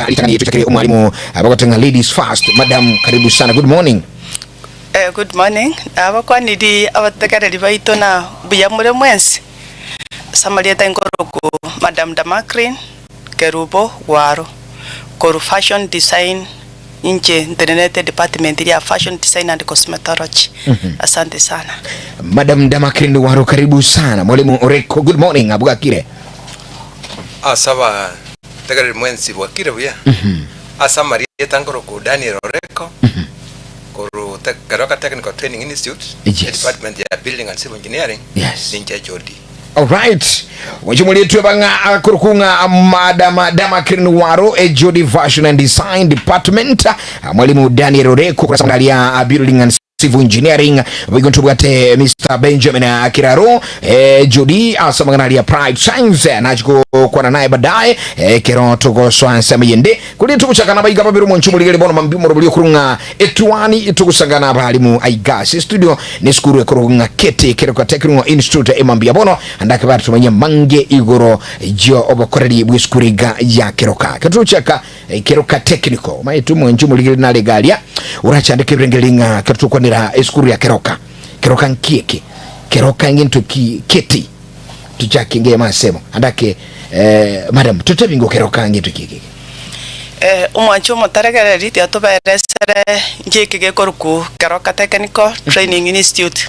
Ritang'ani tochakere omwalimu bagoteng'a ladies first. Madam karibu sana good morning. Eh, good morning. Nabakwaniri abategereri baito na mbuya more mwensi. Ase amarieta inkoroku Madam Damakrin Kerubo Gwaro korwa Fashion Design inche ntenenerete department eria ya Fashion Design and Cosmetology. Asante sana. Madam Damakrin Gwaro karibu sana. Mwalimu Oreko good morning abwakire. Ase abategereri mwensi bwakire buya. Ase amarieta nkoroku Daniel Oreko korwa te- Keroka Technical Training Institute, Yes. department ya Building and Civil Engineering, Yes. ninche HOD. Alright. Wachimuletwe bang'a akorokung'a Madam Damakrin Waro HOD Fashion and Design Department mwalimu Daniel Oreko kurasangalia Building and Civil Engineering boigo ntobwate Mr Benjamin Kiraro eh, Jody asamang'ana Applied Science nachikokwana naye baadaye eh, kero togoswa nsemo yende kuri tuguchakana baiga babiri omonche omorigeri bono mambi omorobori okorung'a etuani togosangana abalimu aiga ase studio ne esukuru ekorung'a kete Keroka Technical Institute emambia bono andake baratomanye mange igoro jio obokoreri bwa esukuru iga ya Keroka kero togochaka eh, Keroka Technical omanyete omonche omorigeri nare iga aria orachandeke ebirengererio ng'a kero tokwanera esukuru ya Keroka Keroka nki eke Keroka ngento ki keti tuchake ngema asemo andake eh, madam totebi ngo Keroka ngento ki eke Eh, omwanchi omotaregereri tiga toberesere nki eke gekorokwa Keroka Technical Training Institute.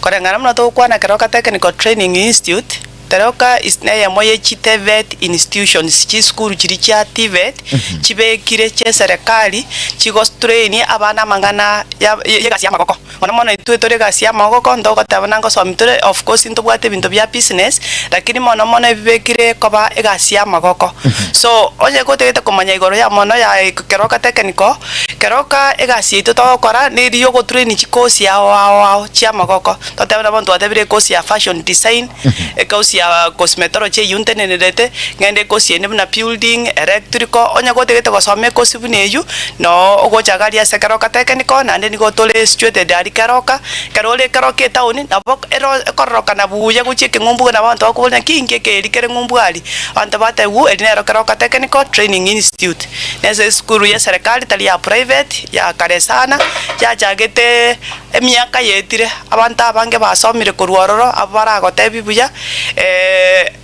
Koreng'ana buna togokwana Keroka Technical Training Institute, Keroka is neyemo ye chi TVET institutions, chisukuru chiria chia TVET chibekire chia eserekari chigo train abana amang'ana ya egasi ya amagoko. Mono mono intwe tore egasi ya amagoko ntogoteba buna ngosomi tore of course ntobwate ebinto bia business, lakini mono mono ebibekire koba egasi ya amagoko. So onye gotagete komanya igoro ya mono ya Keroka Technical, Keroka egasi yaito togokora neri ya ogotrain chikosi ao ao ao chia amagoko. Totebe nabo ntwatebire ekosi ya fashion design, ekosi ya cosmetology eywo ntenenerete, ng'ende ekosi ende buna building, electrical, onye gotagete gosoma ekosi buna eywo, noo ogocha iga aria ase Keroka Technical, naende nigo tore situated aria Keroka, ekero ore Keroka etown, nabo ero ekororokana buya gochia ekeng'umbu buna abanto bakoboria naki inki ekeri kere ng'umbu aria, abanto batebiwa eri nero Keroka Technical Training Institute. Nese esukuru ya eserekari tari ya private, ya kare sana, yachagete emiaka yaetire, abanto abange basomire korwa ororo, abwo baragotebie buya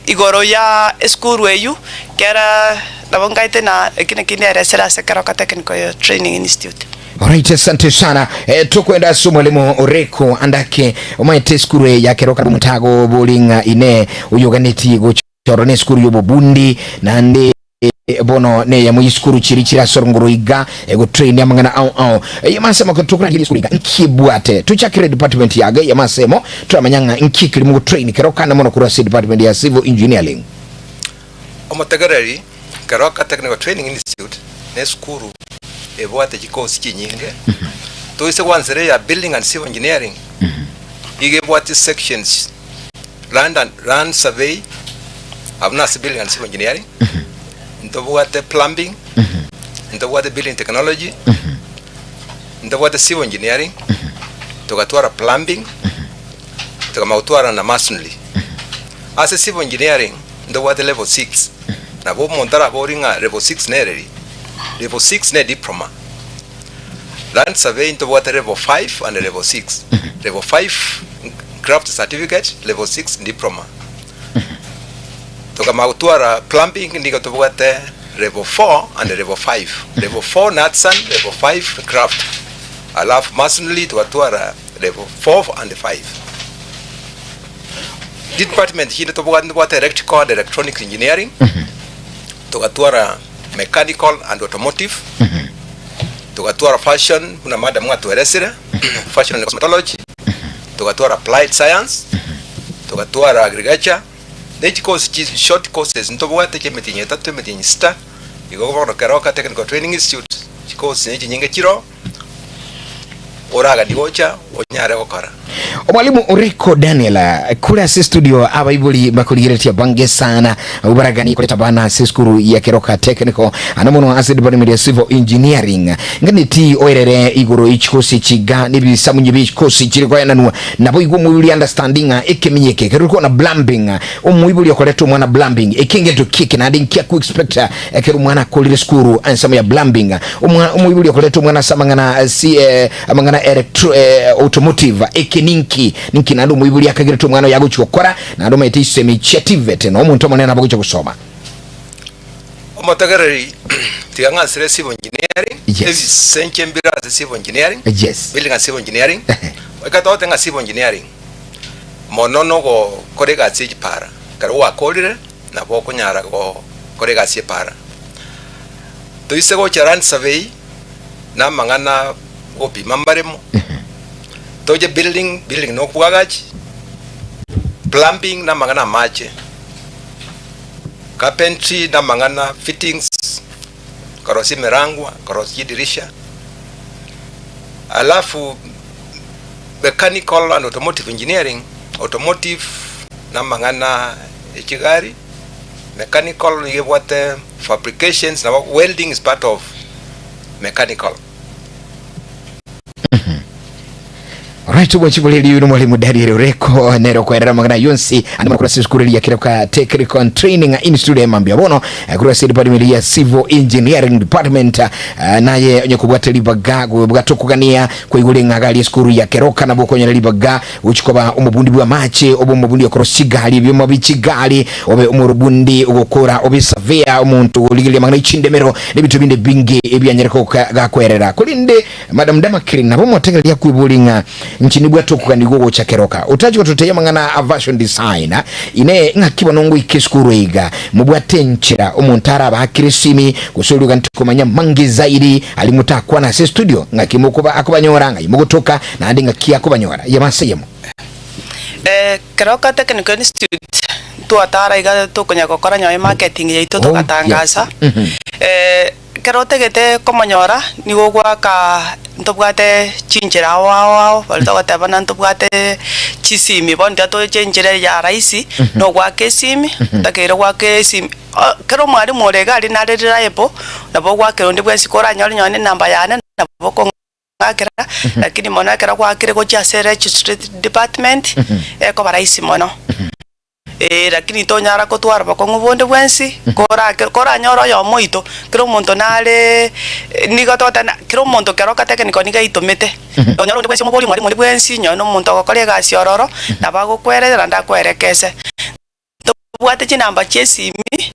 igoro ya esukuru eywo, kera nabo nkaete na eki naki nderesere ase Keroka Technical Training Institute. Alright, asante sana eh, tokwenda ase omwalimu Oreko andake omaete esukuru eye ya Keroka omutago bori ng'a ine oyoganeti gochorwa na esukuru y'obobundi naende bono neyemo y'esukuru chiri chire ase orongoro iga egotrain amang'ana ao ao eye masemo tokorangeria esukuru iga nkibwate tochakire department yago eye masemo toramanya ng'a nki keri mogotrain Keroka na mono korwa ase department ya civil engineering. Omotegereri, Keroka Technical Training Institute nesukuru ebwate chikosi chinyinge, toise gwansera eya Building and Civil Engineering, iga ebwate sections land and land survey abwo nase Building and Civil Engineering, ntobwate plumbing, ntobwate building technology, ntobwate civil engineering, togatwara plumbing, tokamanya gotwara na masonry. Ase civil engineering ntobwate level 6, nabo omonto arabori ng'a level 6 nereri, level 6 ne diploma. Land survey ntobwate level 5 and level 6. Level 5 craft certificate, level 6 diploma. Tokamanya gotwara plumbing nigo tobwate level 4 and level 5. Level 4 natsan, level 5 craft. Alafu masonry togatwara level 4 and 5. Department chinde tobwate ntobwate electrical and electronics engineering, togatwara mechanical and automotive, togatwara fashion buna madam mwatweresire, fashion and cosmetology, togatwara applied science, togatwara agriculture, ne chikosi chi short courses ntobwate chia emetienyi etato, emetienyi sita, igo bono Keroka Technical Training Institute, chikosi ne chinyinge chiroo, oraganie gocha onyare gokora. Omwalimu Oreko Daniel, kure ase studio abaibori bakorigeretie abange sana abwo baraganie koreta abana ase esukuru ya Keroka Technical ande mono ase department ya Civil Engineering. Nganeti oerere igoro ye chikosi chiga nebisamunye bie chikosi chire koenanwa naboigo omoibori understanding ng'a ekeminye eke kerori kona plumbing omoibori okoreta omwana plumbing eke ngento ki eke naende nki aku expect ekero omwana akorire esukuru ensemo ya plumbing omwa omoibori okoreta omwana ase amang'ana si eh, Amang'ana electro automotive, eke ninki? Ninki naende omoibori akagerete omwana oye agochia gokora, naende omanyete chisemi chia TVET na omonto omonene nabo agochia gosoma. Omotegereri, tiga ng'ansere civil engineering, Yes. ebisenche mbire ase civil engineering, Yes. building and civil engineering, ekero togote ng'a civil engineering, mono nogokora egasi ya chipara, ekero gwakorire, nabo okonyara gokora egasi ya epara. Toise gocha land survey, na amang'ana gopima amaremo, toche building, building na obwagachi, plumbing na amang'ana amache, carpentry na amang'ana fittings, korosia emerangwa, korosia chidirisha, alafu mechanical and automotive engineering, automotive na amang'ana ya chigari, mechanical nigo ebwate fabrications nabo welding is part of mechanical. Right bwachiboreri uno mwalimu Daniel Oreko nero kwerera magana yonsi ande makura sukuru ya Keroka Technical Training Institute ya Mambia bono kura se department ya Civil Engineering Department naye onye kubwata ribaga bwatukugania kwaigure ng'agali esukuru ya Keroka nabo okonyora ribaga Gochia koba omobundi bw'amache, obe omobundi okorosia chigari, ebioma bie chigari, obe omorubundi ogokora, obe surveyor, omonto ogorigereria amang'ana ye chindemero, na ebinto binde ebinge ebianyare gakwerera. Korende Madam Damakiri nabo omotegereria akweboria ng'a inche nibwate okoganigwa ogocha keroka. Otachi gototebia amang'ana a fashion design, inee ng'aki bono ngoika esukuru iga? Mobwate enchera omonto arabaakere esimi, gose oria oganeti komanya amange zaidi aria motakwana ase estudio, ng'aki mokoba akobanyora, ng'ai mogotoka, Naende ng'aki akobanyora yemo ase eyemo. Keroka Technical Institute ntwatara iga tokonya gokora nonye marketing yaito Oh, togatangasa. yes. Mhm. Ekero otagete komonyora nigo ogoaka ntobwate chinchera ao ao ao baria togoteba buna ntobwate chisimi bono tiga toche enchera ya rahisi na ogoaka esimi otakeire goaka esimi kera omwalimu ore iga aria nare reliable nabo ogoakera onde bwensi koranyore nonye na enamba yane nabo okong'a. Ng'akera, lakini mono ekero gwakire gochia ase registry department, ekoba rahisi mono. Eeh lakini tonyara kotwara bokong'u bonde bwensi, korake koranyore oyomo oito, kera omonto nare nigo togoteba na kera omonto kero katekeniko nigo aitomete, onyore onde bwensi omoborie mwalimu onde bwensi, nonye na omonto ogokora egasi ororo, nabo agokwerera naende akwerekese. Tobwate chinamba chia esimi,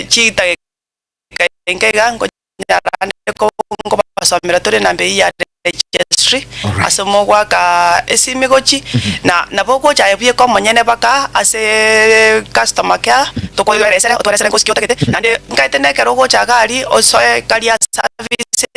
chidageka inke iga. Nyarande nkobasomera tore enamba eyio ya registry Alright. ase mogoaka esimi gochi na nabo ogocha aye bweka omonyene baka ase customer care tokoeresera otweresere ngosi ki otagete naende nkaete na ekero ogocha iga aria osoe career services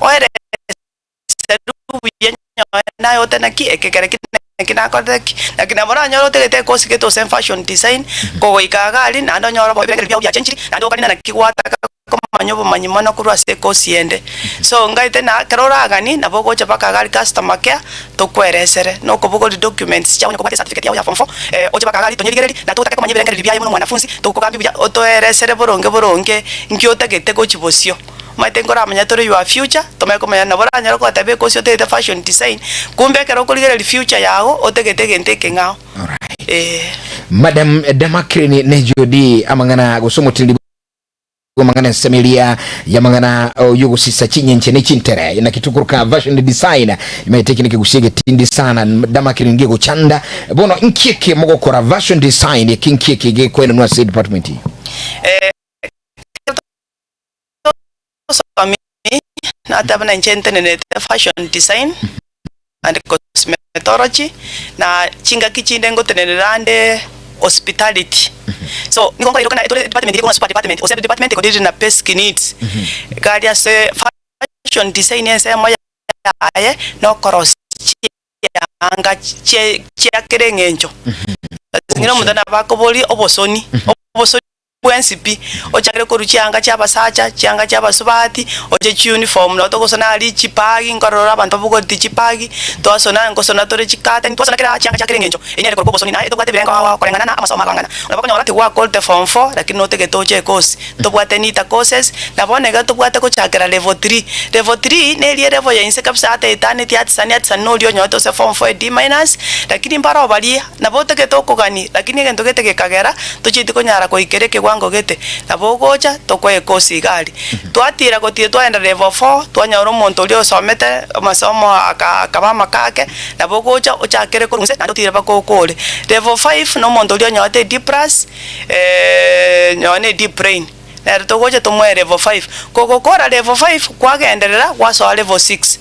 oereserwe buya nonye naye ote naki eke kere ki naki nakorete ki naki nabo oranyore otagete ekosi gete gose fashion design kogoika iga aria naende onyore ebirengererio biago biachenchiri naende okarina naki gwataka komanya obomanyi mono korwa ase ekosi ende. So ngaete na ekero oraganie nabo ogocha mpaka iga aria customer care tokweresere na okobogoria documents chiago onye kobwate ecertificate yago ya form four oche mpaka iga aria tonyerigererie na totake komanya ebirengererio biaye buna omwanafunzi tokogambia buya otoeresere boronge boronge nki otagete gochia bosio. Omanyete nkoramanya tore your future, tomanye komanya nabo oranyare goteba ekosi otagete fashion design, kumbe ekero okorigereria future yago otagete egento ekeng'ao. Alright. Eeh. Madam Damakrini ne Judy amang'ana gose omoteneneri bw'amang'ana ensemo eria y'amang'ana y'ogosisa chinyenche ne chintere naki tokoroka fashion design imanyete eki nekegusia egetindi sana Damakrini ngegochanda bono nki eke mogokora fashion design eki nki eke gekoenanwa ase department eye? Tosomi nateba buna inche ntenenerete fashion design and cosmetology na chingaki chinde ngotenenera ande hospitality. So nigo nkoiroka na tore department eye ekong'a super department gose department ekorire na basic needs. Iga aria ase fashion design ensemo yaye na okorosia chianga chia kera eng'encho. Ng'ina omonto nabo akoboria obosoni, obosoni. Bwensi pi, ochakere korwa chianga chi'abasacha, chianga chi'abasubati, oche chiuniform, nabo togosona aria chibagi, nkorora abanto babogoreti chibagi, twasona nkosona tore chicurtain, twasona kera chianga chia kera eng'encho. Eyio nere korokwa obosoni, naye tobwate ebirengo ao ao koreng'ana na amasomo akong'ana. Nabo okonyora tigwakorete form four lakini notagete oche ecourse, ntobwate NITA courses, na bono iga tobwate gochakera level three. Level three neria elevel ya inse kabisa ata etaneti atisani atisani noria onyorete gose form four e D minus, lakini mbaro baria. Nabo otagete okogani, lakini egento gete gekagera tochieti konyara goikera ekewango gete, nabo ogocha tokoe ekosi iga aria. Twatira gotira twaenda level four, twanyora omonto oria osomete amasomo aka akaba amakake, nabo ogocha ochakere korwa inse naende otire mpaka okore. Level five, na omonto oria onyorete e D plus, nonye na e D plain, nere togocha tomoe level five. Kogokora level five, kwagenderera gwasoa level six.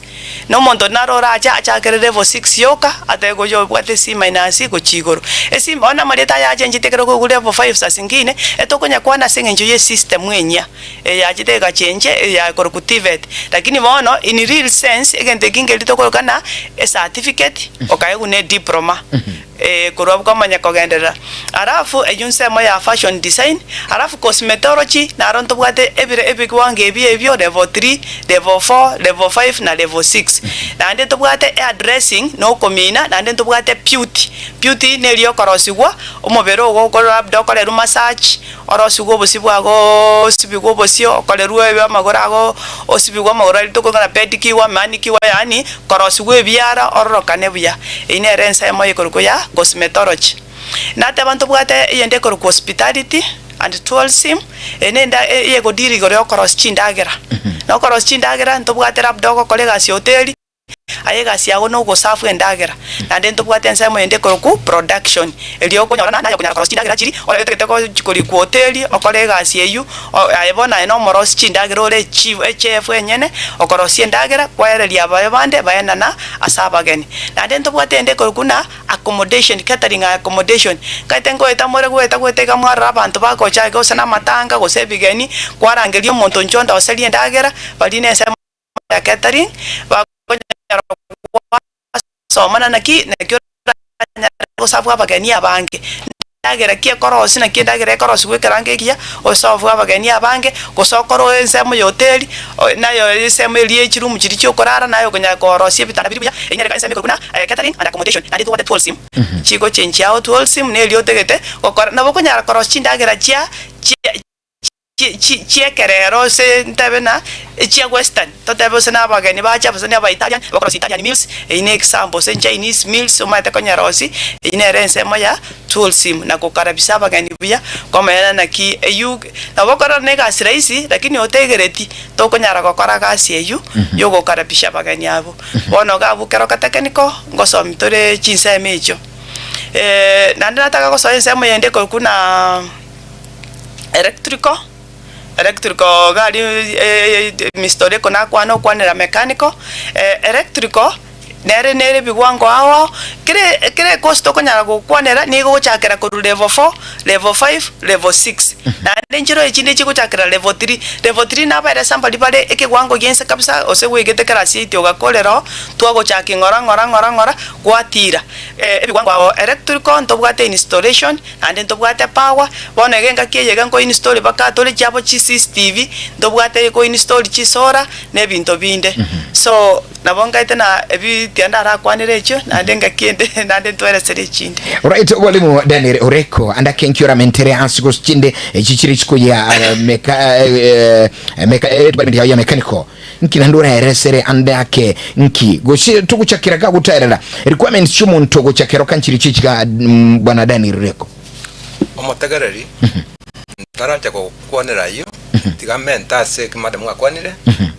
Na omonto onde naro orache achakere level six yoka, atebe gocha obwate C minus gochia igoro. Esi bono amarieta aya achenchete ekero koigwa level five saa zingine, etokonyakwana ase eng'encho ye system enyia, eyachete egachenchia eya korokwa TVET. Lakini bono in real sense, egento eki nkeri tokoroka na ecertificate, okaegwa na ediploma. Korwa abwo kwamanya kogenderera. Alafu eyio nsemo ya fashion design, alafu cosmetology naro ntobwate ebire ebiwango ebi ebio level three, level four, level five na level six. Naende ntobwate hair dressing na okomina, naende ntobwate beauty. Beauty neria okorosigwa omobere ogo okore labda okorerwe massage, Orosigwe obosio bwago osibigwe obosio, okorerwe ebe amagoro ago osibigwe amagoro aria tokong'ana pedicure, manicure, yaani korosigwa ebiara ororokane buya. Eyio nere ensemo ekorokwa ya cosmetology. Nateba ntobwate eyende ekorokwa hospitality and tourism, eye nenda eyegodeal igoro ya okorosia chindagera. Na okorosia chindagera ntobwate labda ogokora egasi ya hoteli. Aye egasi yago nogosafu endagera, naende ntobwate ensemo ende ekorokwa production, eria okonyora naye okonyara korosia chindagera chiria otagete korikwa hoteli okore egasi eyio, aye bono aye nomorosi chindagera ore echief echef enyene, okorosia endagera kwaereria abayo bande baenana ase abageni. Naende ntobwate ende ekorokwa buna accommodation, catering accommodation, nkaete ngoeta more goeta goeta iga mwarora abanto bagocha iga gose na amatanga gose ebigeni, kwarangeria omonto inche ondoserie endagera, baria na ensemo. ya catering, bakonyara gwasomana naki naki oranyare goserve abageni abange. Endagera ki ekorosia naki endagera ekorosigwa ekerango ekiya, oserve abageni abange, gose okore ensemo ya hoteli, nayo ensemo eria ye chiroom chiria chia okorara naye okonyara korosia ebitanda biria buya, eyio nere ensemo ekorokwa buna catering and accommodation. Naende tobwate tourism, chigochenchia ao tourism neria otagete gokora, nabo okonyara korosia chindagera chia chia. Chi'ekerero ase ntebe na echia western, totebe gose na abageni bache gose na aba Italian, bakorosia Italian meals, eyio ne example, gose Chinese meals omanyete konyerosia, eyio nere ensemo ya tourism na gokarabisa abageni buya, komanyana naki eyio nabo okorora na egasi rahisi lakini otegereti tokonyara gokora gasi eyio ya ogokarabisha abageni abwo. Bono iga abwo kero katekenical ngosomi tore chinsemo echio. Naende nataka gosoa ensemo yende korokwa buna. Electrical, electrical iga aria Mister Oreko nakwana okwanera mechanical, electrical nere nere ebiwango ao ao, kere kera ekosi tokonyara gokwanera nigo egochakera korwa level four, level five, level six. Naende nchire oye chinde chigochakera level three, level three nabaeresa mbaria bare ekewango gia inse kabisa gose gwaigete class eight ogakorera oo, twagochaki ng'ora ng'ora ng'ora ng'ora gwatira ebiwango ao. Electrical ntobwate installation. Naende ntobwate power, bono iga engaki eye iga nkoinstall baka tore chiabo chi CCTV, ntobwate koinstall chisolar, na ebinto binde. So, nabo nkaete na ebi tiga ndarakwanere echio, naende engaki ende naende ntweresere echinde. Right, mwalimu Daniel Oreko anda kenki oramentere ase gose chinde echi chire chikoya meka eh, meka eh, department yao ya mechanical Nki naende oraeresere ande ake nki? Gose togochakera gagotaerera requirements chi'omonto ogochakera okanchire chichiga bwana Daniel Reko. Omotegereri, ntaracha gokwanera ayio, tiga mente ase eki madam akwanire,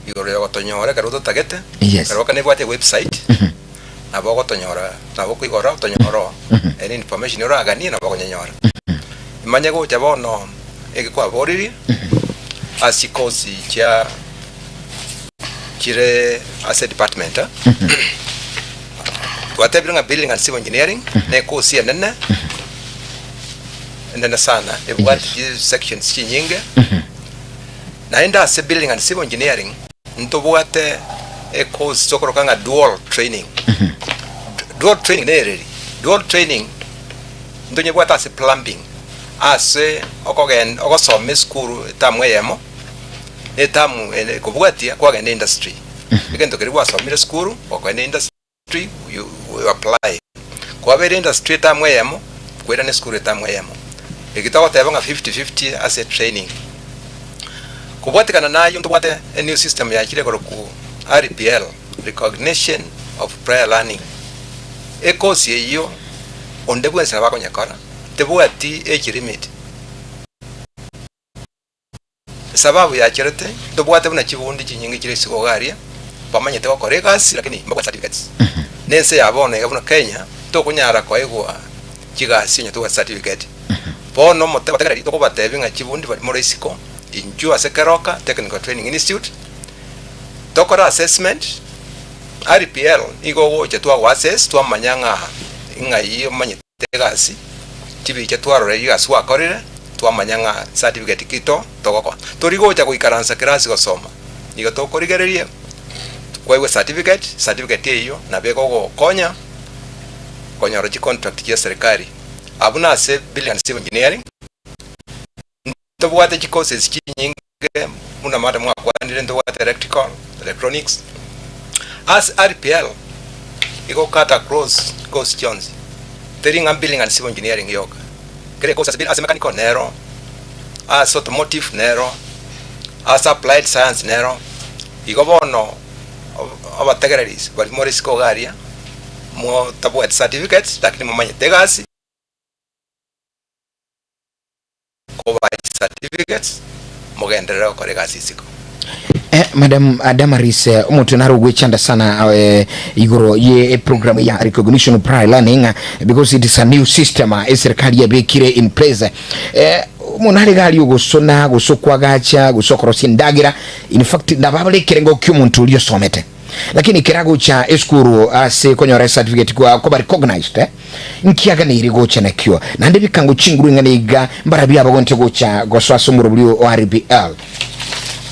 igoro ya gotonyora ekero totagete, Yes. ekero nebwate ewebsite, nabo ogotonyora, nabo okoigora otonyore oo, any information oraganie nabo okonyenyora. Imanye gocha bono eki kwaboririe, ase chikosi chia chire ase department eh. Twatebire ng'a building and civil engineering ne course enene enene sana ebwate Yes. chi sections chinyinge naende ase building and civil engineering ntobwate ecourse tokoroka ng'a dual training. Dual training nereri? Dual training ntonyebwate ase plumbing. Ase okogenda ogosoma esukuru etamu eyemo, na etamu ende ekobwatia kwagenda industry. Egento keria gwasomire esukuru, gokogenda industry you you apply. Kwabeire industry etamu eyemo, koirana esukuru etamu eyemo. Eki togoteba ng'a 50-50 ase training. Kobwatikana na ayio ntobwate a new system yachire korokwa RPL, Recognition of Prior Learning. Ekosi eyio onde bwensi nabo akonyekora. Tebwati age limit. Esababu yacherete ntobwate buna chibundi chinyinge chire isiko iga aria bamanyete gokora egasi lakini mbabwati certificates. Na ense ya bono iga buna Kenya tokonyara koegwa chigasi onye tobwati certificate. Bono omotegereri tokobatebia ng'a chibundi baria more isiko inchuo ase Keroka Technical Training Institute tokore assessment RPL nigo ogocha twago assess twamanya ng'a ng'ai omanyete. Egasi, chibicha twarora egasi gwakorire, twamanya ng'a certificate ki to togokoa. Tori gocha goikaransa class gosoma, nigo tokorigereria kwaigwa certificate, certificate eyio nabo egogokonya konyora chicontract chia serikali. Abwo nase Building and Civil Engineering, ntobwate chicourses chinyinge buna madam mwakwanire ntobwate electrical, electronics. Ase RPL igo cut across course chionsi, teri ng'a building and civil engineering yoka, kera ecourse ase ase mechanical nero, ase automotive nero, ase applied science nero, igo bono abategereri baria more isiko iga aria, motabwati certificates lakini momanyete egasi. Kobae chicertificates mogenderere gokora egasi isiko. Eh, Madam Damaris, eh, omonto naro ogwechanda sana eh, igoro ye program ya recognition of prior learning eh, because it is a new system eh, eserikali yabekire in place eh, omonto are gari ogosona gose okwagacha gose okorosia endagera in fact nababare ekerengo kia omonto oria osomete lakini ekero agocha esukuru ase konyora ecertificate kwa koba recognized eh, Nkiaganeire gocha nakio, naende bikango chinguru ing'ana iga mbarabio abagonte gocha gosoa ase omorobori o RBL.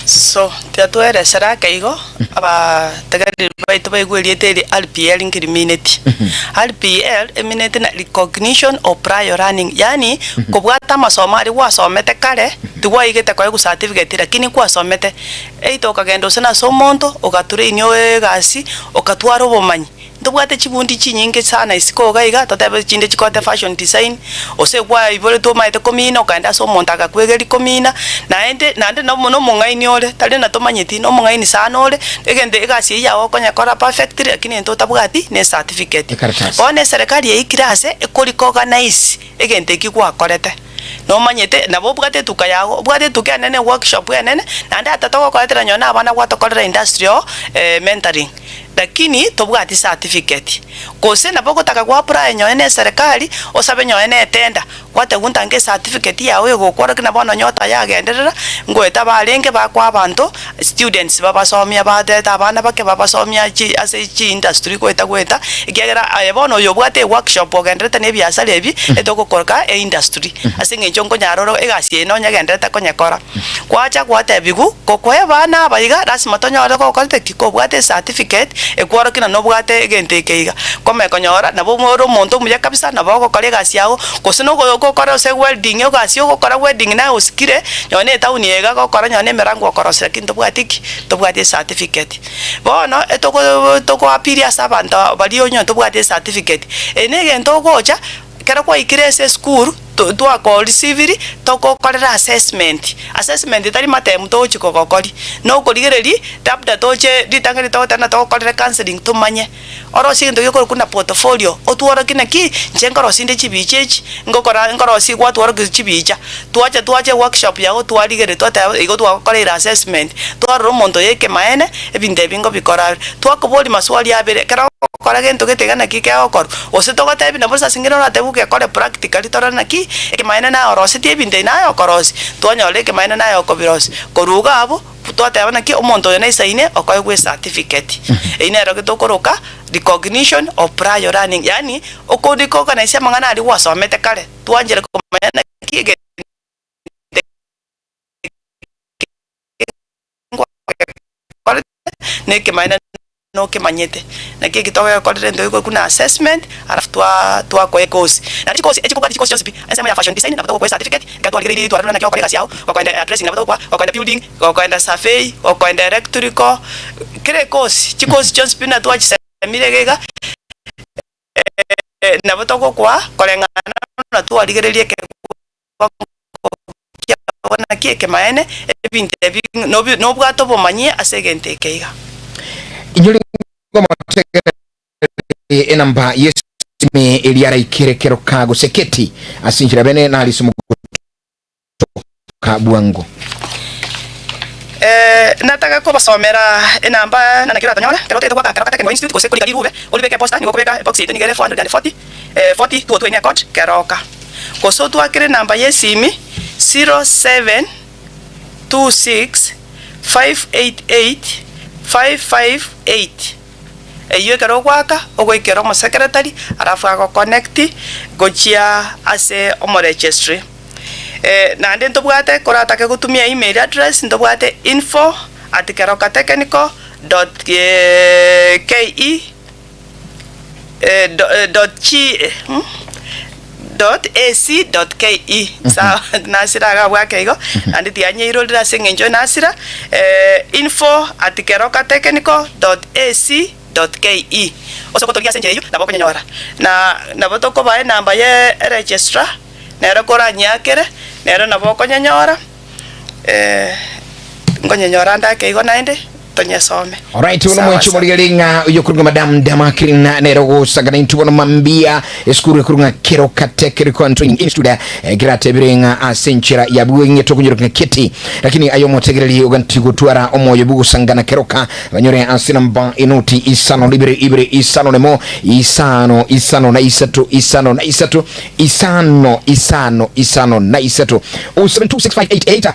So, tiga tweresere ake igo, abategereri baito baigwe erieta eri RPL nki rimineti. RPL emineti na Recognition of Prior Learning, yaani kobwata amasomo aria gwasomete kare, tigwaigete koegwa certificate lakini kwasomete, either okagenda gose nase omonto, ogatrainiwa egasi, okatwara obomanyi. Ntobwate chibundi chinyinge sana isiko iga iga, totebe chinde chikote fashion design, gose kwaiboretwe omanyete komina okaenda ase omonto agakwegeria komina, naende naende nomo nomong'aini ore, tari na tomanyeti, nomong'aini sana ore, egento egasi eyio yago okonyekora perfectly lakini egento otabwati ne ecertificate. Ekaratasi. Bono eserekari yaikire ase ekoricoganize egento ekio gwakorete, nomanyete nabo obwate etuka yago, obwate etuka enene workshop enene, naende ata togokoretera nonye na abana gwatokorera industrial mentoring. Lakini tobwati certificate. Gose nabo ogotaka go apply nonye ne eserekari, osabe nonye ne etender, gwatebiwa ntange ecertificate yago egokworokia na bono onye otayagenderera, ngoeta barenge bakoa abanto, students babasomia bateta abana bake babasomia chi ase chi industry goeta goeta, ekiagera aye bono oyo obwate eworkshop ogendererete na ebiasara ebi, etogokoroka eindustry, ase eng'encho nkonyara ore egasi eye nonye egendererete konyekora. Gwacha gwatebigwa, Gokoa abana aba iga, lasima tonyore gokorete ki? Kobwate ecertificate ekworokia ng'a nobwate egento eke iga. Kwamanya konyora nabo ore omonto omuya kabisa, nabo ogokora egasi yago, gose nogo ogokora gose welding egasi ogokora welding naye osikire, nonye na etown eye iga gokora nonye na emerango okorosia lakini tobwati ki? Tobwati ecertificate. Bono etogo togoapiria ase abanto baria onye tobwati ecertificate, eye na egento ogocha. Ekero kwaikire ase esukuru, twakorisiviri, togokorera assessment. Assessment tari matemu togochia kogokoria, na okorigereria labda toche ritang'ani togoteba ng'a togokorere counselling tomanye. Orosie egento gekorokwa buna portfolio, otworokie naki, inche nkorosia inde chibicha echi, ngokora nkorosia gwatworokeria chibicha, twacha twacha eworkshop yago twarigereria twateba igo twagokoreire assessment, twarora omonto oyo ekemaene, ebinto ebi ngobikora are. Twakoboria maswali abere, ekero ogokora gento gete iga naki kegokorwa. Gose togotebi nabo ase as'eng'encho noratebe ogekore practically torore naki ekemanyererio naye orosetie ebinto ebi naye okorosia, twanyora ekemanyererio naye okobirosia. Korwa iga abwo, twateba naki omonto oyo naisaine okoegwa ecertificate. Eyio nero tokoroka recognition of prior learning yaani okorecognize amang'ana aria gwasomete kare, twanchere komanya naki egento eke ngwagekorete, na ekemanyererio. Nokemanyete. Naki eki togekorera ento eke buna assessment alafu twa twakoa ekosi. Naende chikosi echi kobwate chikosi chionsi pi, ensemo ya fashion design nabo togokoa ecertificate, ekero twarigereirie twarora naki ogokora egasi yao, gokoenda hairdressing nabo togokoa, gokoenda building, gokoenda survey, gokoenda electrical, kera ekosi, chikosi chionsi pi buna twachisemire iga iga, nabo togokoa koreng'ana buna twarigereria ekewango kiabo naki ekemaene, ebinto ebi nobi nobwate obomanyi ase egento eke iga. Inyore ngomotegereri enamba y'esimi eria araikere keroka gose keti ase enchera bene narise mogotoka bwango. Eh, nataka kobasomera enamba na naki oratonyore ekero otagete goaka Keroka Technical Institute gose korika rirube oribeke eposta nigo okobeka ebox yaito nigo ere 440 eh, 40 202 ine code Keroka. Gose otwakere enamba y'esimi 0726 588 558 eyio ekero ogoaka ogoikera omosekeretari alafu agoconnect gochia ase omoregistry. Naende ntobwate koratake gotumia email address ntobwate info at kerokatechnical dot ke dot chi dot ac dot ke sawa nasira iga abwo ake igo naende tianyeirorire ase eng'encho nasira info at kerokatechnical dot ac dot ke ase ogotoria ase enchera eyio nabo okonyonyora na nabo tokobaa enamba ye eregistrar nere koranyeakere nere nabo okonyonyora. Nkonyenyora ande ake igo naende tonyesome. Alright, uno Sawa mwenchi sawa. morigeri ng'a oyo kurunga madam Damakrina nero gosangana intwe bono mambia esukuru ekurunga Keroka Technical Training Institute eh, kiratebire ng'a ase enchera ya bweng'e tokonyoreka ng'a keti lakini ayo omotegereri oganti gotwara omoyo bw'ogosangana Keroka banyore ase namba enoti isano na ibere ibere isano nemo isano isano na isato isano na isato isano isano isano na isato 072658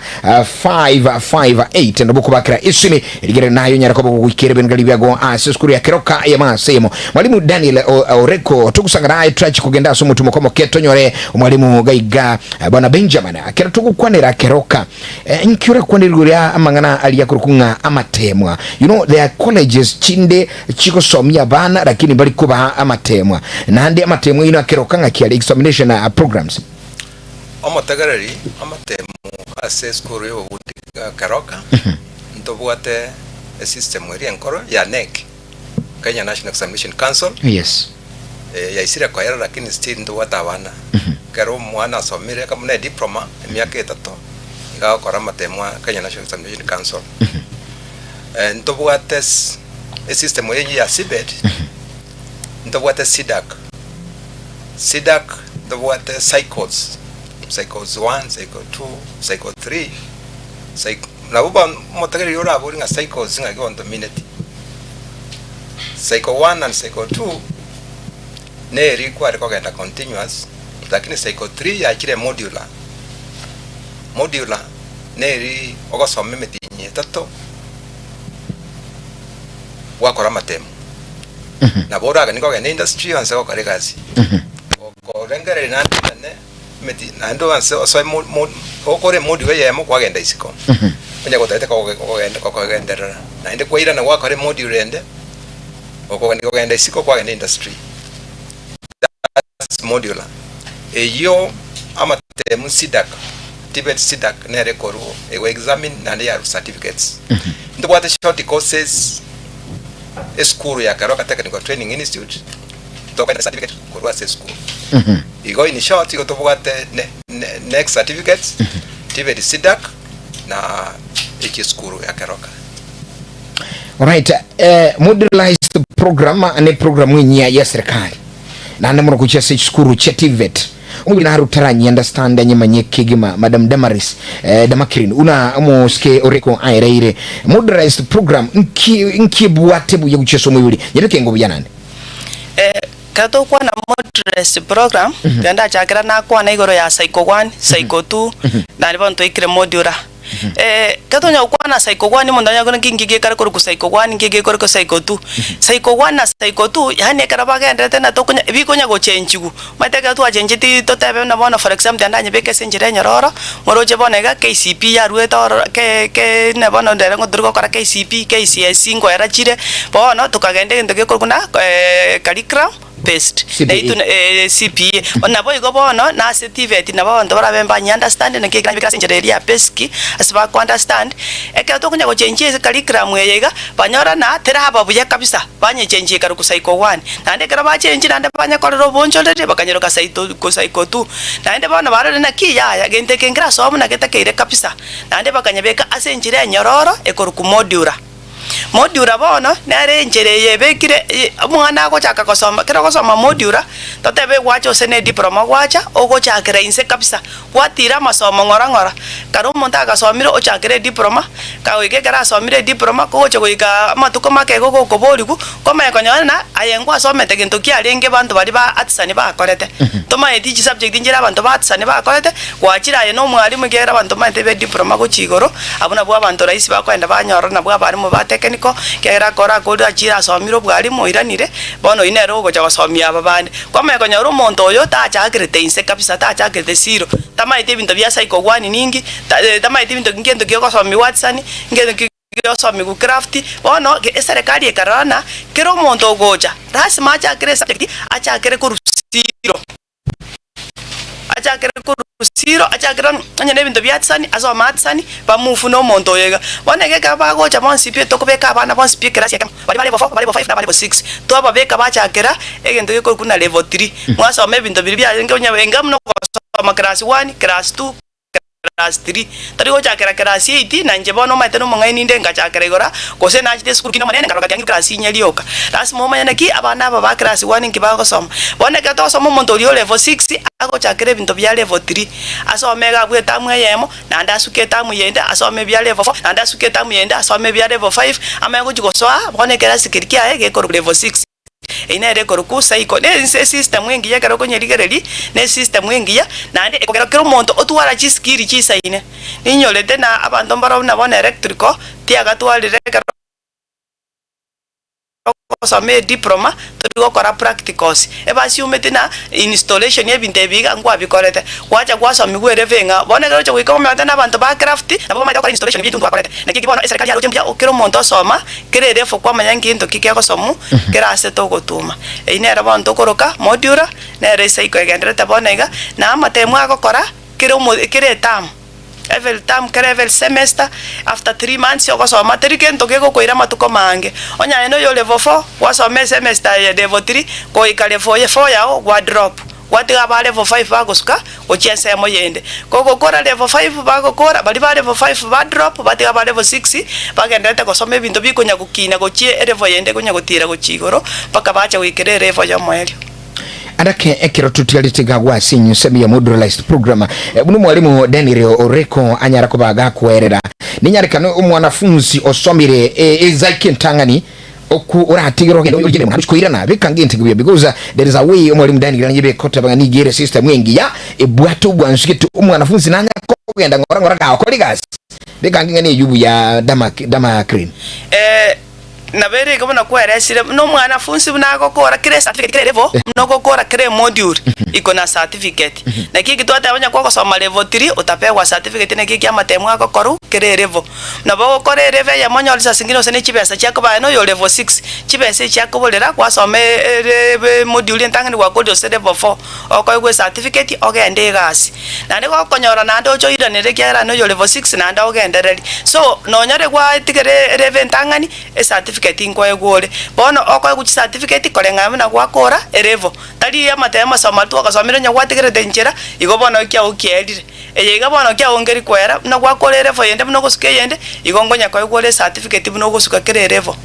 558 nabo kobakera esimi rigere nayo nyara koba goikera ebengari biago ase esukuru ya Keroka ya masemo mwalimu Daniel Oreko togusanga naye trachi kogenda ase omotumo komoke tonyore omwalimu gaiga eh, bwana Benjamin akero togokwanera Keroka eh, nki orakwanera igoro ya amang'ana aria akorokwa ng'a amatemwa you know there are colleges chinde chigosomia abana lakini mbari kobaha amatemwa naende amatemwa ino akeroka ng'aki are examination uh, programs Omotegereri amatemu ase esukuru y'obobundi Keroka, ntobwate esystem eria enkoro ya KNEC, Kenya National Examination Council, yes eh, yaisire koera lakini still ntobwate abana. Ekero omwana asomire kama buna ediploma emiaka etato, iga agokora amatemu a Kenya National Examination Council. Eh, ntobwate ase esystem eye ya CBED, ntobwate CDACC, CDACC ntobwate cycles, cycles one, cycle two, cycle three, cycle nabo ba omotegereri orabori ng'a cycles ng'aki bono tomineti. Cycle one and cycle two, neri kware kogenda continuous, lakini cycle three yachire modular, modular neri ogosoma emetienyi etato, gwakora amatemo. Nabo oraganie kogenda industry onse gokora egasi. Gokorengereria naende oirane emeti naende onse osoe mo- mo- okore emodule eyemo kwagenda isiko. Onye gotagete koge kogenda kogenderera. Naende kwairana gwakora emodule ende, okogenda kogenda isiko kwagenda industry. That's modular. Eyio amatemu CDACC, TVET CDACC nere ekorwa ego examine naende yarwa certificates. Ntobwate short courses esukuru ya Keroka Technical Training Institute tokoenda certificate korwa ase esukuru. Igo in short igo tobwate ne, ne, NEC certificates, TVET CDACC na echi esukuru ya Keroka. Alright, eh, modularized program ne program enyia ya serikali naende mono gochia ase chisukuru chia TVET omobiri naro taranyi understand anyemanye kegima madam Damaris eh, Damakirin una omosike oreko aereire modularized program nki nki ebwate buya gochia ase omobiri nyebeke ngo buya naende Eh, ekero tokwana modularized program, riria ndachakera nakwana igoro ya cycle one, cycle two, naende bono twaikire modular. Ekero tonya gokwana cycle one omonto onye nki nki gekare korokwa cycle one nki gekorokwa cycle two. Cycle one na cycle two yaani ekero bagenderete na tokonya bikonya gochenchigwa. Omanyete ekero twachenchetie totebe buna bono for example tiga ndanyebeke ase enchera enyororo, moroche bono iga KCPE yaruete ororo ke ke buna bono ndere tori gokora KCPE, KCSE nkoera chire, bono tokagenda egento gekorokwa buna curriculum based. CBE. Naintwe na CBE. Naboigo bono na ase TVET nabo abanto barabe mbanye understand naki ekero ase enchera eria ya basic ase bako understand, ekero tokonya gochenchia ase curriculum eye iga, banyora na teraba buya kabisa, banyechenchia ekarokwa cycle one. Naende ekero bachenchia naende banyekorera obonchoreria bakanyeroka cyto cycle two. Naende bono barore naki yaya gento eke nkerasoa buna getakeire kabisa, naende bakanyebeka ase enchera enyororo ekorokwa modular. Modular bono, nere enchera eye ebekire omwana agochaka gosoma, ekero ogosoma modular, totebe gwacha ose ne diploma gwacha, ogochakera inse kabisa, gwatira amasomo ng'ora ng'ora. Kare omonto agasomire ochakere ediploma, kagoika ekero asomire ediploma, kogocha goika amatuko make igo gokoborigwa, komanya konyora ng'a aye ngwasomete gento kiarenge abanto baria ba artisan bakorete. Tomaeti chisubject nchire abanto ba artisan bakorete, gwachire aye na omwalimu ekiagera abanto bamaete be diploma gochia igoro, abwo nabwo abanto rahisi bakoenda banyora nabwo abalimu ba technical, ekiagera akore akorire achire asomire obwalimu oiranire, bono oyio nere ogocha gosomia aba bande. Kwamanya konyora omonto oyo tachakerete inse kabisa, tachakerete zero, tamaeti ebinto bia cycle one ninki, tamaeti ebinto ngento ki ogosomiwa artisan, ngento ki Giosomiwu craft, bono eserekari ekarora ng'a kera omonto ogocha lasima achakere esubject achakere korwa zero, achakere korwa zero, achakere onye na ebinto bia artisan asome artisan, bamove na omonto oyo iga. Bono iga ekero bagocha bonsi pi tokobeka abana bonsi pi ekerasi ekemo, baria bare level four, bare level five, na bare level six, twababeka bachakera egento gekorokwa buna level three, mwasoma ebinto biria biarenge onye enga buna ogosoma class one, class two. Class three, tari gochakera class eight, na inche bono omanyete nomong'aini inde ngachakera igoro, gose nachete esukuru kinde omonene nkaroka tiang'irwe class inye rioka. Lasima omanye naki abana aba ba class one nki bagosoma. Bono ekero togosoma omonto oria o level six, agochakera ebinto bia level three, asome iga abwo etamu eyemo, naende asuke etamu yende asome ebia level four, naende asuke etamu yende asome ebia level five, amanye gochia gosoa bono ekerasi keria kiaye gekorwa level six. Eyio nere ekorokwa cycle. Ne esystem engiya ekero okonyerigereria, ne esystem engiya, naende ekogera kera omonto otwara chiskill chisaine. Ninyorete na abanto mbaro buna bono electrical, tiagatwarire ekero ogosoma ediploma, tori gokora practicals. Ebasiumeti na installation ya ebinto ebi iga nkwabikorete. Gwacha gwasomiwa ere beng'ao. Bono ekero ogocha goika omanyete na abanto ba craft, nabo bamaete gokora installation bia ebinto nkwakorete. Naki eki bono eserekari yaroche mbuya kera omonto osoma. Kera erefu kwamanya ngento ki kegosomu kera ase togotuma. Eyio nero bono tokoroka modular, nero ecycle egendererete bono iga, na amatemu agokora kera omo kera eterm, every term kera every semester, after 3 months ogosoma teri gento gegokoira amatuko maange. Onye aye noyo level four, gwasoma esemester eye level three, goika level eye four yago gwa drop. Gwatiga aba level five bagosuka gochia ensemo yende. Kogokora level five bagokora, baria ba level five ba drop, batiga aba level six bagendererete gosoma ebinto bikonya gokina gochia elevel yende ekonya gotiira gochia igoro mpaka bacha goikera elevel y'omoerio. Adake ekero totigarete gagwa ase enyunsemi ya Modularized Program, buna omwalimu Daniel Oreko anyara koba gakwerera, ninyarekane omwanafunsi osomire ezaike entang'ani Oku oratigere ogende origererie naende koirana beka ngento buya because there is a way omwalimu Daniel nanye bekoteba ng'a nigo ere system engiya ebwate obwansu gete omwanafunsi nanya kogenda ng'ora ng'ora gakora egasi beka nge ng'a neywo buya dama dama crane. Eh, nabo ere iga buna kweresire, buna omwanafunsi buna agokora kera ecertificate kera elevel, buna ogokora kera emodule iko na certificate. Naki eki twateba onye kogosoma level three otapegwa certificate naki eki amatemu agokorwa kera elevel. Nabo ogokora elevel eyemo onyore risasi ng'ina gose ne chibesa chiakoba aye noyo level six, chibesa echi chiakoborera gwasoma emodule entang'ani gwakorire gose level four, okoegwa ecertificate ogende egasi. Naende gokonyora naende oche oiranere ekiagera noyo level six naende ogendererie. So, nonyore gwatigera elevel entang'ani, ecertificate nkoegwa ore. Bono okoegwa chicertificate koreng'ana buna gwakora elevel, tari amatemo amasomo aria twakasomire onye gwatigerete nchera, igo bono ekiago kiaerire. Eye iga bono kiagongeri kwera, buna gwakora erevo eyende buna ogosuka eyende, igo nkonya koegwa ore ecertificate buna ogosuka kera erevo.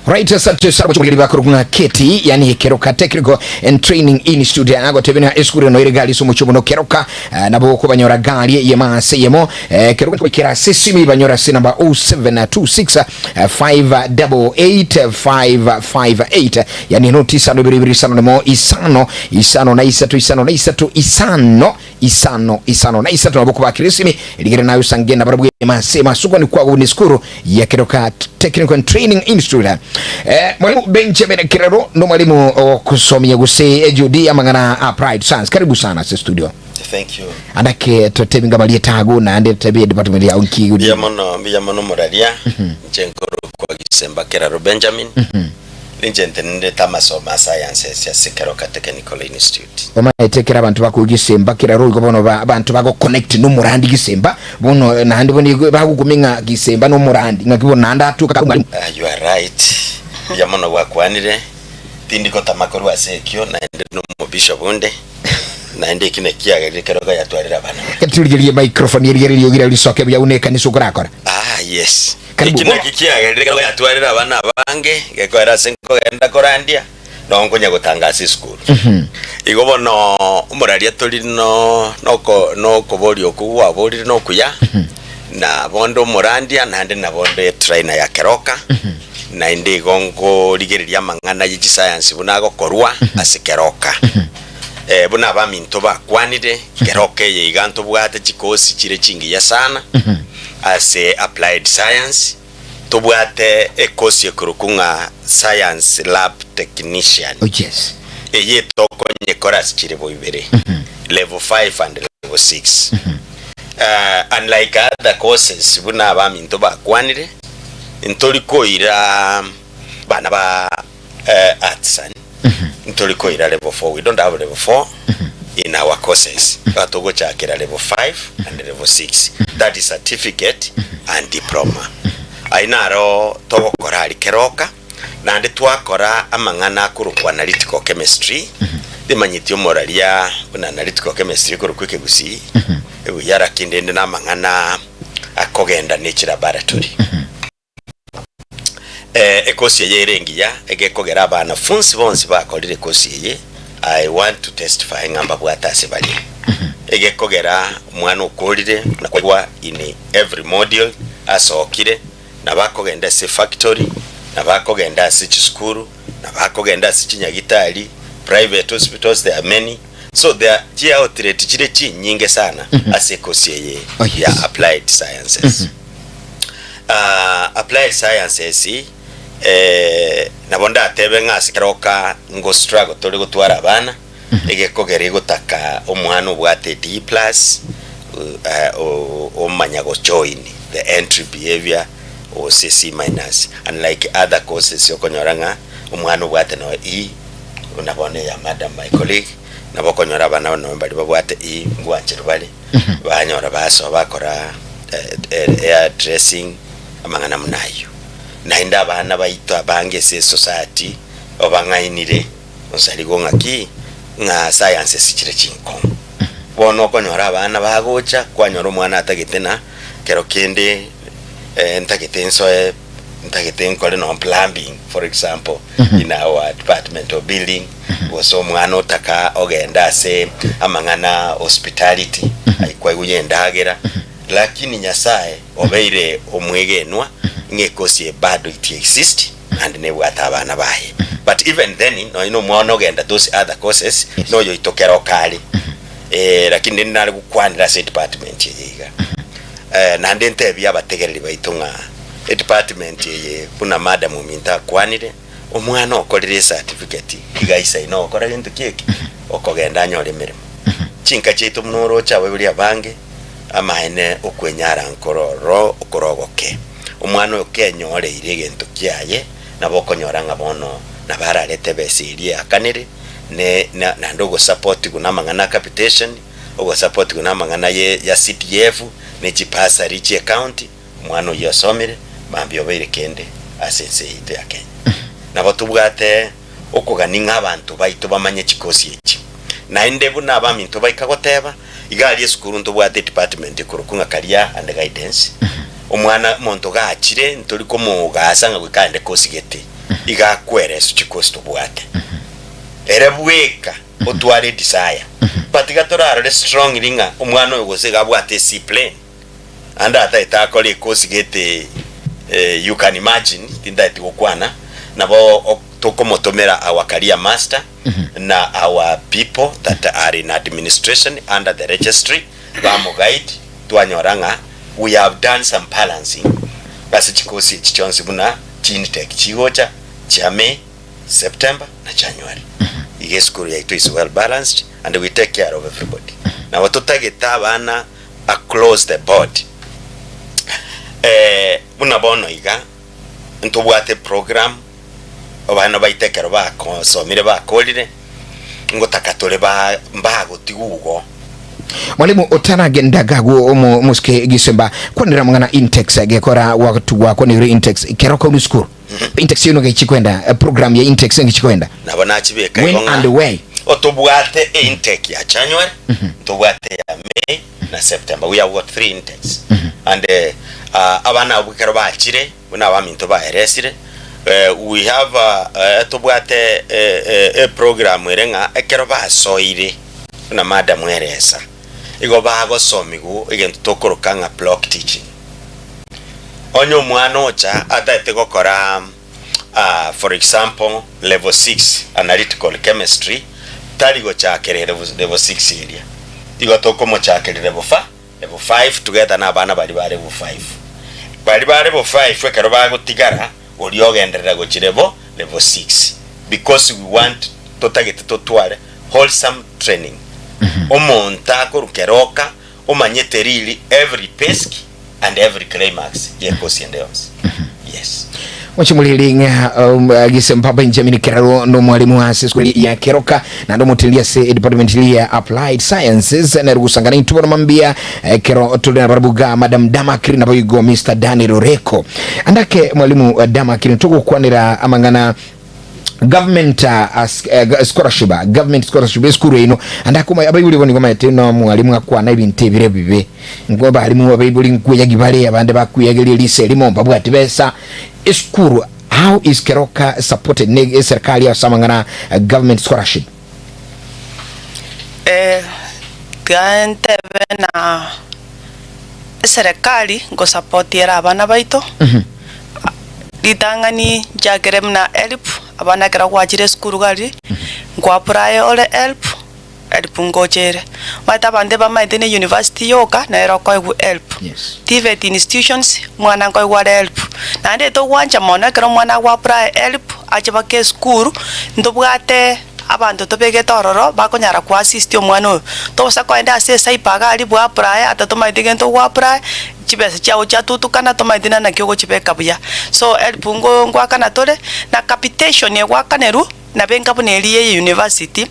Right, asante sana bochokeri bakorokwa ng'a KETI, yani Keroka Technical and Training Institute agotebia ng'a esukuru eno ere gari ase omochie omono Keroka eh, nabo okobanyora gari eyemo ase eyemo eh, Keroka goikera ase esimi banyora ase namba 0726 eh, 5 8558 yani noti isano ibere ibere isano nemo isano isano na isato isano na isato isano isano isano na isato nabo kobakire esimi rigere naye osange nabarabwo emase masukani kwago ni esukuru ya Keroka Technical and Training Institute. Eh, mwalimu Benjamin Kirero no mwalimu okusomia gose Judy amang'ana a Pride Science. Karibu sana ase studio. Thank you. Andake totebi nga barie tago naende totebi department yao nki Mbuya mono, mbuya mono moraria. Inche nkorokwa Gisemba Keraro Benjamin. Ninche ntenenderete amasomo a sciences ase Keroka Technical Institute. Omanyete ekero abanto bakoigwa Gisemba Keraro igo bono ba abanto bago connect nomorandi Gisemba bono naende bono igo bagokumi ng'a Gisemba nomorandi ng'aki bono naende atoka mwalimu. Ah, you are right. Mbuya mono gwakwanire. Tindi gotama korwa ase ekio naende nomobishop onde. Naende eki nekiagerire keroka yatwarire abana baye. Turigererie microphone erigererie ogira risoke buya buna ekanisa okorakora. Ah, yes. Karibu. Eki naki kiagerire keroka yatwarire abana abange, gekoera ase nkogenda korandia, noo nkonya gotanga ase esukuru. Igo bono omoraria tori no noko nokoboria okwo gwaborire nokuya, na bonde omorandia naende nabo onde etrainer ya keroka, naende igo nkorigereria amang'ana ye chisayansi buna agokorwa ase keroka. Eh, buna abaminto bakwanire, keroka eye iga ntobwate chikosi chire chingiya sana ase applied science, tobwate ekosi ekorokwa ng'a science lab technician. Oh yes. Eye tokonyekora ase chilevel ibere, level 5 and level 6. Uh, unlike other courses buna abaminto bakwanire, ntori koira bana ba artisan ntori koira level 4 we don't have level 4 in our courses iga togochakera level 5 and level 6 that is certificate and diploma ayio naro togokora aria keroka naende twakora amang'ana akorokwa analytical chemistry rimanyeti omoraria buna analytical chemistry ekorokwa ekegusii ebuya lakini rende na amang'ana akogenda ne chilaboratory. Ekosi eye ere engiya, egekogera abanafunsi bonsi bakorire ekosi eye, I want to testify ng'a mbabwate ase bare. Egekogera omwana okorire na koigwa in every module asokire, nabo akogenda ase factory, nabo akogenda ase chisukuru, nabo akogenda ase chinyagitari, private hospitals there are many, so there chi outlet chire chinyinge sana ase ekosi eye Oh, yes. ya applied sciences. Ah, applied sciences eh, nabo ndatebe ng'a ase keroka ngo struggle tore gotwara abana egekogera egotaka omwana obwate D plus eh, o- omanya go join the entry behavior gose C minus unlike other courses okonyora ng'a omwana obwate no E buna bono eya madam my colleague nabo okonyora abana nonye baria babwate E ngwancherwa bare Banyora basoa bakora hair dressing amang'ana buna ayio. Naende abana baito abange ase esociety obang'ainire onsarigo ng'aki ng'a sciences chire chinkong'u. Bono okonyora abana bagocha kwanyora omwana atagete na kero kende ntagete nsoe ntagete nkore nonye plumbing for example in our department of building gose omwana otaka ogende ase amang'ana hospitality aikwaigwa y'endagera lakini Nyasaye obeire omwegenwa ng'a ekosi eye bado it exist naende nebwate abana baye but even then nonye na omwana ogenda those other courses Yes. noyoito kero kare eh, lakini rende nare gokwanera ase edepartment eye iga Eh, naende ntebie abategereri baito ng'a edepartment eye buna madam ominto akwanire, omwana okorire ecertificate iga aisaine ogokora gento ki eke? Okogenda anyore emeremo. Chinka chiaito buna oroche abaibori abange, amaene okwenyara nkororo okorogoke. Omwana oyo kenyoreire egento kiaye, nabo okonyora ng'a bono nabo ararete ebesa eria eakanire, ne na naende ogosapotigwa na amang'ana a capitation, Ogosapotigwa namang'ana ye ya CDF ne chibursary chie county, omwana oyio osomire mambia obeire kende ase ense yaito ya Kenya. Nabo tobwate okogania ng'a abanto baito bamanye chikosi echi. Naende buna abaminto baika goteba, iga aria esukuru ntobwate edepartment ekorokwa ng'a career and guidance, omwana omonto gachire ntori komogasa ng'a goika aende kosi gete, iga akweresu chikosi tobwate. Ere bweka. otware edesire but iga torarore strongly ng'a omwana oyo gose iga abwate ecplane ande ataete akore ekosi gete You can imagine tindaeti gokwana nabo tokomotomera our career master na our people that are in administration under the registry bamoguide twanyora ng'a we have done some balancing ase chikosi echi chionsi buna chi intake chigocha chia May, September na January. Iga esukuru yaito is well balanced and we take care of everybody. Nabo totagete abana across the board. Eh, buna bono iga ntobwate program abana baito ekero bakosomire bakorire ngotaka tore ba mbagotigwa igo. Mwalimu otaragenda gagu omo omosuke gisemba kwanera mang'ana intex gekora gwatugwa kwanire intex kero kaunu school intex yono gechikwenda eh, program ya intex ngechikwenda Nabo nachibeka when igo ng'a and where otobwate intake ya January, ntobwate ya May na September. We have got three intakes. And eh, ah, abana abwo ekero bachire buna abaminto baeresire eh, we have ah, eh, tobwate eh, eh, eprogram ere ng'a ekero basoire buna madam eresa igo bagosomigwa egento tokoroka ng'a block teaching. Onye omwana ocha ataete gokora ah, for example level 6 analytical chemistry tari gochakera level, level 6 eria igo tokomochakeria level 5 level 5 together na abana baria ba level 5 baria ba level 5 ekero bagotigara oria ogenderera gochia level level 6 because we want totagete totware wholesome training omonto akorwa keroka omanyete riri every pesk and every climax y'ekosi ende yonsi. Yes. Mochimuriri ng'a um, Gisemba Benjamin Keraro no mwalimu ase esukuru ya Keroka naende omoteneneri ase department ya Applied Sciences nere gosangana intwe bono mambia eh, kero tore na barabwo iga Madam Damakiri naboigo Mr Daniel Oreko andake mwalimu eh, Damakiri togokwanera amang'ana government uh, as, uh, scholarship uh, government scholarship esukuru eno ande akoma abaibori bo nigo maete no mwalimu akwana ebinto ebire bibe nko abarimu abaibori nkweyagi bare abande bakweyageria erisa erimo mbabwati besa esukuru how is Keroka supported ne eserikali ase amang'ana uh, government scholarship Eh, tiga ntebe na eserekari ngosupport ere abana baito. Ritang'ani nchakere buna help, abana ekero gwachire esukuru gari, nkoapply ore help, help ngocha ere. Omanyete abanto ebamaete na university yoka, nere okoegwa help. Yes. TVET institutions, omwana nkoegwa are help. Naende togwancha mono ekero omwana agoapply help, ache mpaka esukuru, ntobwate abanto tobegete ororo, bakonyara koassist omwana oyo. Togosa koenda ase ecyber iga aria bwapply, ata tomaeti gento ogoapply, chibesa chiago chiatutukana tomaeti na naki ogochibeka buya. So help ngo ngoakana tore, na capitation egwakanerwa, nabo enka buna eria ye university,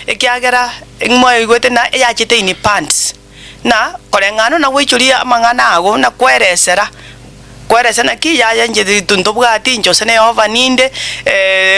ekiagera mwaigwete na eyachete in bands, na koreng'ana na goichoria amang'ana ago na koeresera. Kweresa naki yaya inche rinto ntobwati inche gose ne oven inde,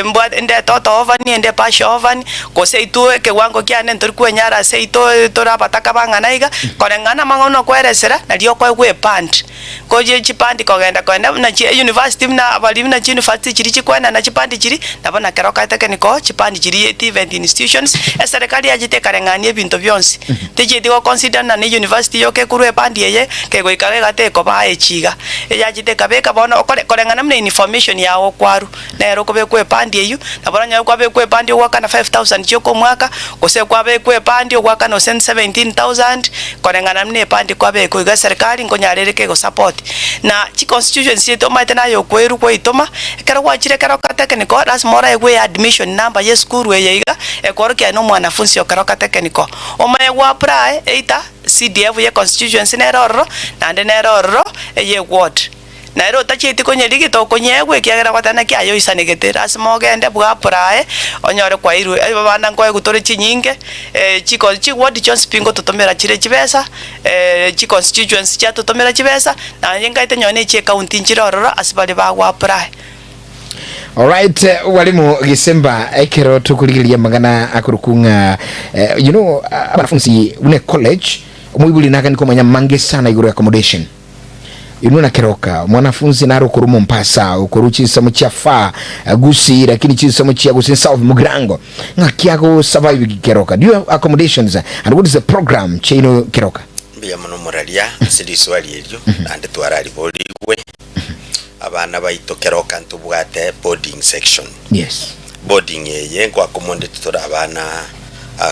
mbwate ndete hot oven ende partial oven, gose intwe ekewango kiane ntori kwenyara ase intwe tore abataka bang'ana iga, koreng'ana amang'ana buna okweresera, nario okoegwa epand. Kochie chipandi kogenda kogenda buna chi university buna abaria buna chiuniversity chiria chikoenana chipandi chiria, nabo na Keroka Technical chipandi chiria TVET institutions, eserekari yachete ekareng'ania ebinto bionsi. Tichieti go consider ng'a ne university yoka ekorwa ebandi eye, kegoika iga tekobaa echi iga. Eyachete ekabeka bono okore koreng'ana buna information yago okwarwa, nere okobekwa ebandi eywo, nabo oranyore kwabekwa ebandi ogoakana 5000 chioka omwaka, gose kwabekwa ebandi ogoakana gose 17000, koreng'ana buna ebandi kwabekwa iga eserekari nkonyara ere kegosupport. Na chiconstituency chiaito omanyete naye okwerwa gwaitoma, ekero gwachire ekero okatekenical lasima oraegwe eadmission number ya esukuru eye iga, ekorokia aye na omwanafunsi o Keroka Technical. Omanye go apply either CDF ye constituency nere ororo, naende nere ororo eye ward. Na ere otachieti konyerigi tokonyegwa ekiagera gwateba naki aye oisanegete, lasima ogende bwa apply onyore kwairwe. Abana nkoegwa tore chinyinge chiko chiward chionsi pi ngototomera chire chibesa, chiconstituency chiatotomera chibesa, naende nkaete nonye na echie ecounty nchire ororo ase baria bago apply. Alright, eh, walimu Gisemba ekero tokorigereria amang'ana akorokwa ng'a eh, you know abanafunzi buna college omoibori nagani komanya mange sana igoro ya accommodation inwe na keroka omwanafunzi naro okorwa Mombasa okorwa chinsemo chia far eh, Gusii lakini chinsemo chia gose South Mugirango ng'aki ago survive keroka do you have accommodations and what is the program chiaino keroka? Mbuya mono moraria ase riswali erio, naende twarariborigwe. Abana baito keroka ntobwate boarding section. Yes. Boarding eye nkwakomondeti tore abana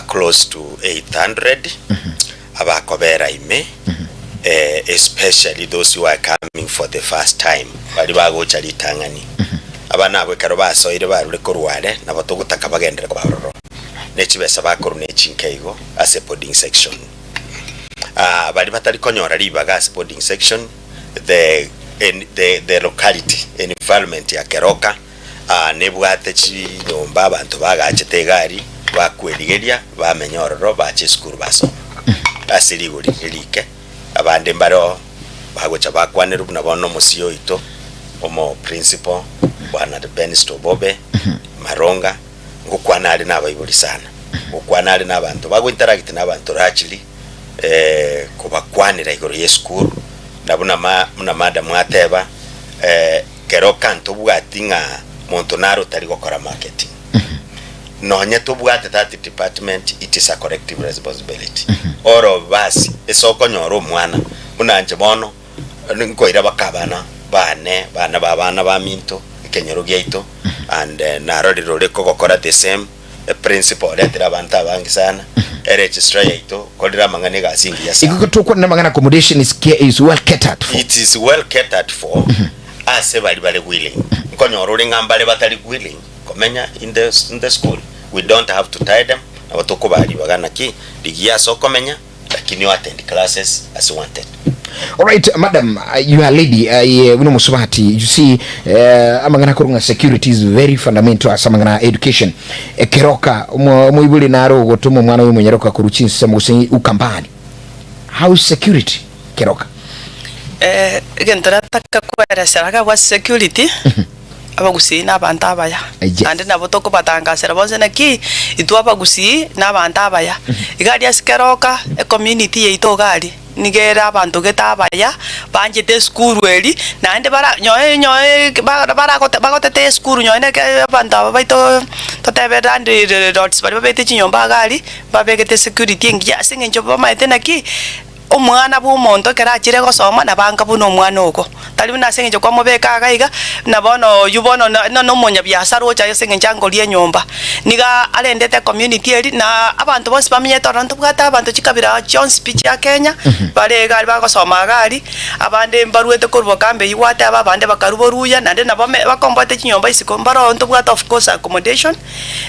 close to 800 abakobera ime, especially those who are coming for the first time, baria bagocha ritang'ani. Abana abwo ekero basoire barure korwa are, nabo togotaka bagenderere koba ororo, ne chibesa bakorwa ne chinke igo ase boarding section. Baria batari konyora ribaga ase boarding section, the the the locality, environment ya Keroka, nebwate chinyomba abanto bagachete egari, bakwerigeria, bamenya ororo, bacha esukuru basoma ase rigori rike. Abande mbareo bagocha bakwanerwa buna bono omosie oito, omo principal, bwana Bensto Obobe, Maronga, ngokwana are nabaibori sana, ngokwana are nabanto bago interact nabanto largely, kobakwanera igoro y'esukuru, na buna ma buna madam ateba, Kero kantobwati ng'a monto nare otari gokora marketing. Nonye tobwate that department it is a collective responsibility. All of us ase okonyora omwana buna inche bono nkoira baka abana bane, bana ba abana baminto, ekenyoro giaito and narorire ore kogokora the same. Eprinciple oretire abanto abange sana, eregistrar yaito korire amang'ana egasi engiya sana. Igo tokwanera amang'ana accommodation is, is well catered for. It is well catered for ase baria bare willing. Nkonyora ore ng'a mbare batari willing komenya in the, in the school. We don't have to tie them, nabo tokobaa ribaga naki rigiya ase okomenya. Lakini o attend classes as wanted. Alright, madam, you are a lady, ye buna omusubati, you see, amang'ana akorwa ng'a security is very fundamental ase amang'ana education. Ekeroka, omoibori nare ogotoma omwana oye omonyaroka korwa chinsemo gose Ukambani. How is security Keroka? Egento nataka koeresera iga abwo security, Abagusii na abanto abaya, Yes. naende nabo tokobatangasera bonsi naki intwe abagusii na abanto abaya. Iga aria ase keroka, ecommunity yaito iga aria, nigo ere abanto gete abaya, banchete esukuru eria, naende bara nyoe nyoe ba baragote bagotete esukuru nonye na eke abanto aba baito totebe landlords baria babegete chinyomba iga aria, babegete security engiya ase eng'encho bamaete naki. Omwana bw'omonto ekero achire gosoma nabo anga buna omwana ogo, tari buna ase eng'encho kwamobeka iga iga, buna bono oyio bono na omonyabiasara ocha ase eng'encho angorie enyomba. Nigo arendete ecommunity eria na abanto bonsi bamenyete ororo ntobwate abanto chikabira chionsi pi chia Kenya, bare iga aria bagosoma iga aria, abande mbaruete korwa bokambe eywo gwateba, abande bakarwa boruya, naende nabo bakomboete chinyomba isiko, mbaro ntobwate of course accommodation,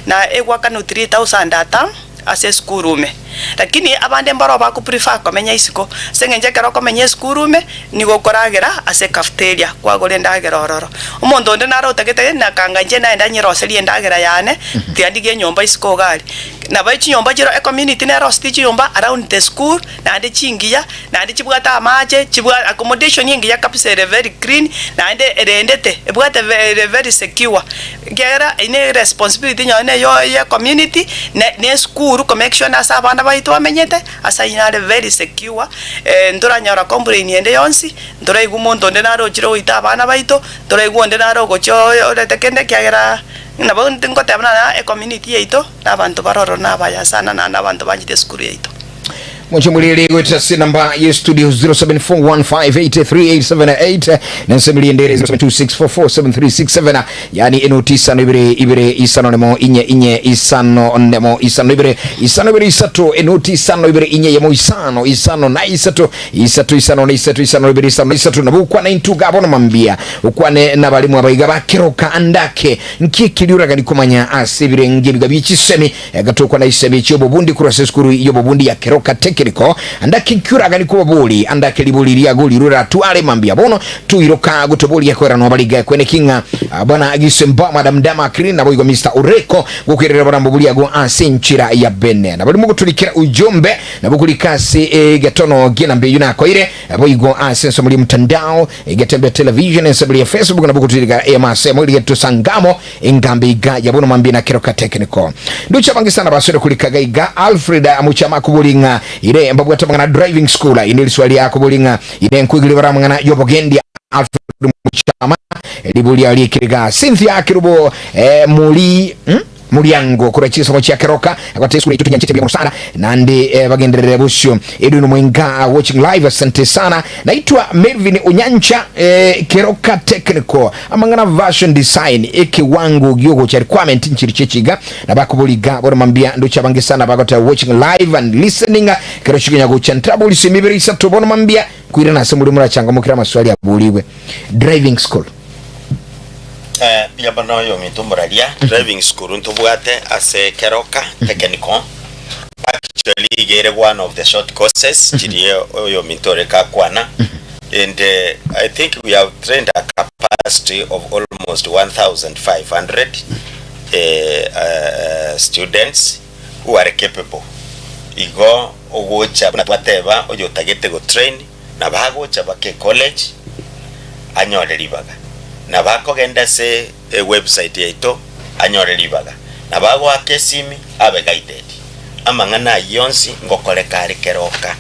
na egwakanwa 3000 a term. Ase esukuru ime. Lakini abande mbaroo bako prefer komenya isiko, ase eng'encho ekero okomenya esukuru ime, nigo okoragera ase ecafeteria, kwagora endagera ororo. Omonto onde naro otagete nakanga inche naende anyeroserie endagera yane, tiga ndigie enyomba isiko iga aria. Nabo chinyomba chire ecommunity neroseti chinyomba around the school, naende chingiya, naende chibwate amache, chibwa accommodation engiya kabisa ere very clean, naende erendete, ebwate ere very secure. Ekiagera eyio ne responsibility nonye na eyo ya community, ne ne esukuru ko make sure nase abana baito bamenyete, ase ayio nare very secure, ntoranyora complain ende yonsi, ntoraigwa omonto onde nare ochire goita abana baito, ntoraigwa onde nare ogochia orete kende ekiagera nabo ngoteba nonye ecommunity yaito, na abanto bare ororo nabaya sana naende abanto banchete esukuru yaito. Moche murere goetera ase namba ye studio 0741583878 nense endere 0726447367 yani enoti isano ibere ibere isano nemo inye inye isano nemo isano ibere isano ibere isato enoti isano ibere inye yemo isano isano na isato isato isano na isato isano ibere isano na isato nabo ukwane intuga bono mambia ukwane nabalimu abaiga bakeroka andake nki kiriuragani komanya ase ebirenge ebiga bie chisemi Egatokwa na isemi chi'obobundi korwa ase esukuru y'obobundi ya Keroka Technical. Andake nkiuragani kw'obobori, andake ribori riago rirwe ratware mambia bono toiroka gotoboria koeranwa bariga ekwene ki ng'a bwana Gisemba Madam Dama Akiri naboigo Mister Oreko gokerera borambo boriago ase enchera ya bene. Nabo rimo goturikera ujumbe nabo korika ase egetono gi'enamba eyio nakoire boigo ase ensemo ria mtandao egetembe television ensemo ria Facebook nabo goturika emasemo rigeto sangamo Engambe iga ya bono mambia na Keroka Technical. Nduche abange sana basore kurikaga iga Alfred Amuchama akobori ng'a ire mbabwate amang'ana driving school inde riswali akobori ng'a ine nkwigire bare amang'ana y'obogendia Alfred Muchama riburia riekire iga Cynthia Kirubo eh, muri hmm? Muriango korwa chisomo chia Keroka agote esukuru yaito tinyanchete buya mono sana nande eh, bagenderere bosio. Edwin Mwenga watching live asante sana. Naitwa Melvin Onyancha eh, Keroka Technical amang'ana version design ekewango giogocha requirement nchiri chechiga nabakoboriga bono mambia ndoche abange sana bagota watching live and listening kero chigonya gocha ntrabolise emibere isato bono mambia kwirana ase muri morachangamokere amaswali aborigwe driving school. Eh, mbuya mono oyominto omoraria driving school ntobwate ase Keroka Technical actually iga ere one of the short courses chiria oyominto ore kakwana and eh, I think we have trained a capacity of almost 1500 eh, uh, students who are capable igo ogocha buna twateba oyotagete go train nabo agocha baka ecollege anyore ribaga, nabo akogenda ase ewebsite yaito anyore ribaga, nabo agoaka esimi abe guided. Amang'ana ayio onsi ngokoreka are keroka.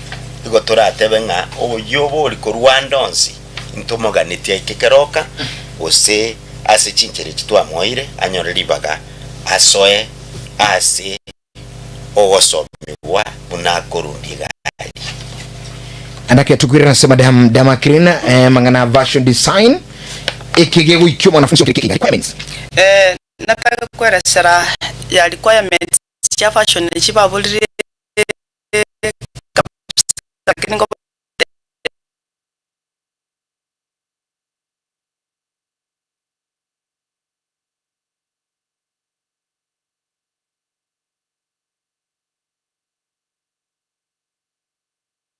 Igo toratebe ng'a oyio obori korwa ande onsi ntomoganetie aike keroka gose ase chinchera echi twamoeire anyore ribaga asoe ase ogosomigwa buna akorundia egari. Andake tukwirana ase madam Damakrina eh, mang'ana version design ekege goikio mwanafunzi okere keki requirements. Eh, nataka kweresera ya requirements chia fashion echi baborire kabisa lakini nko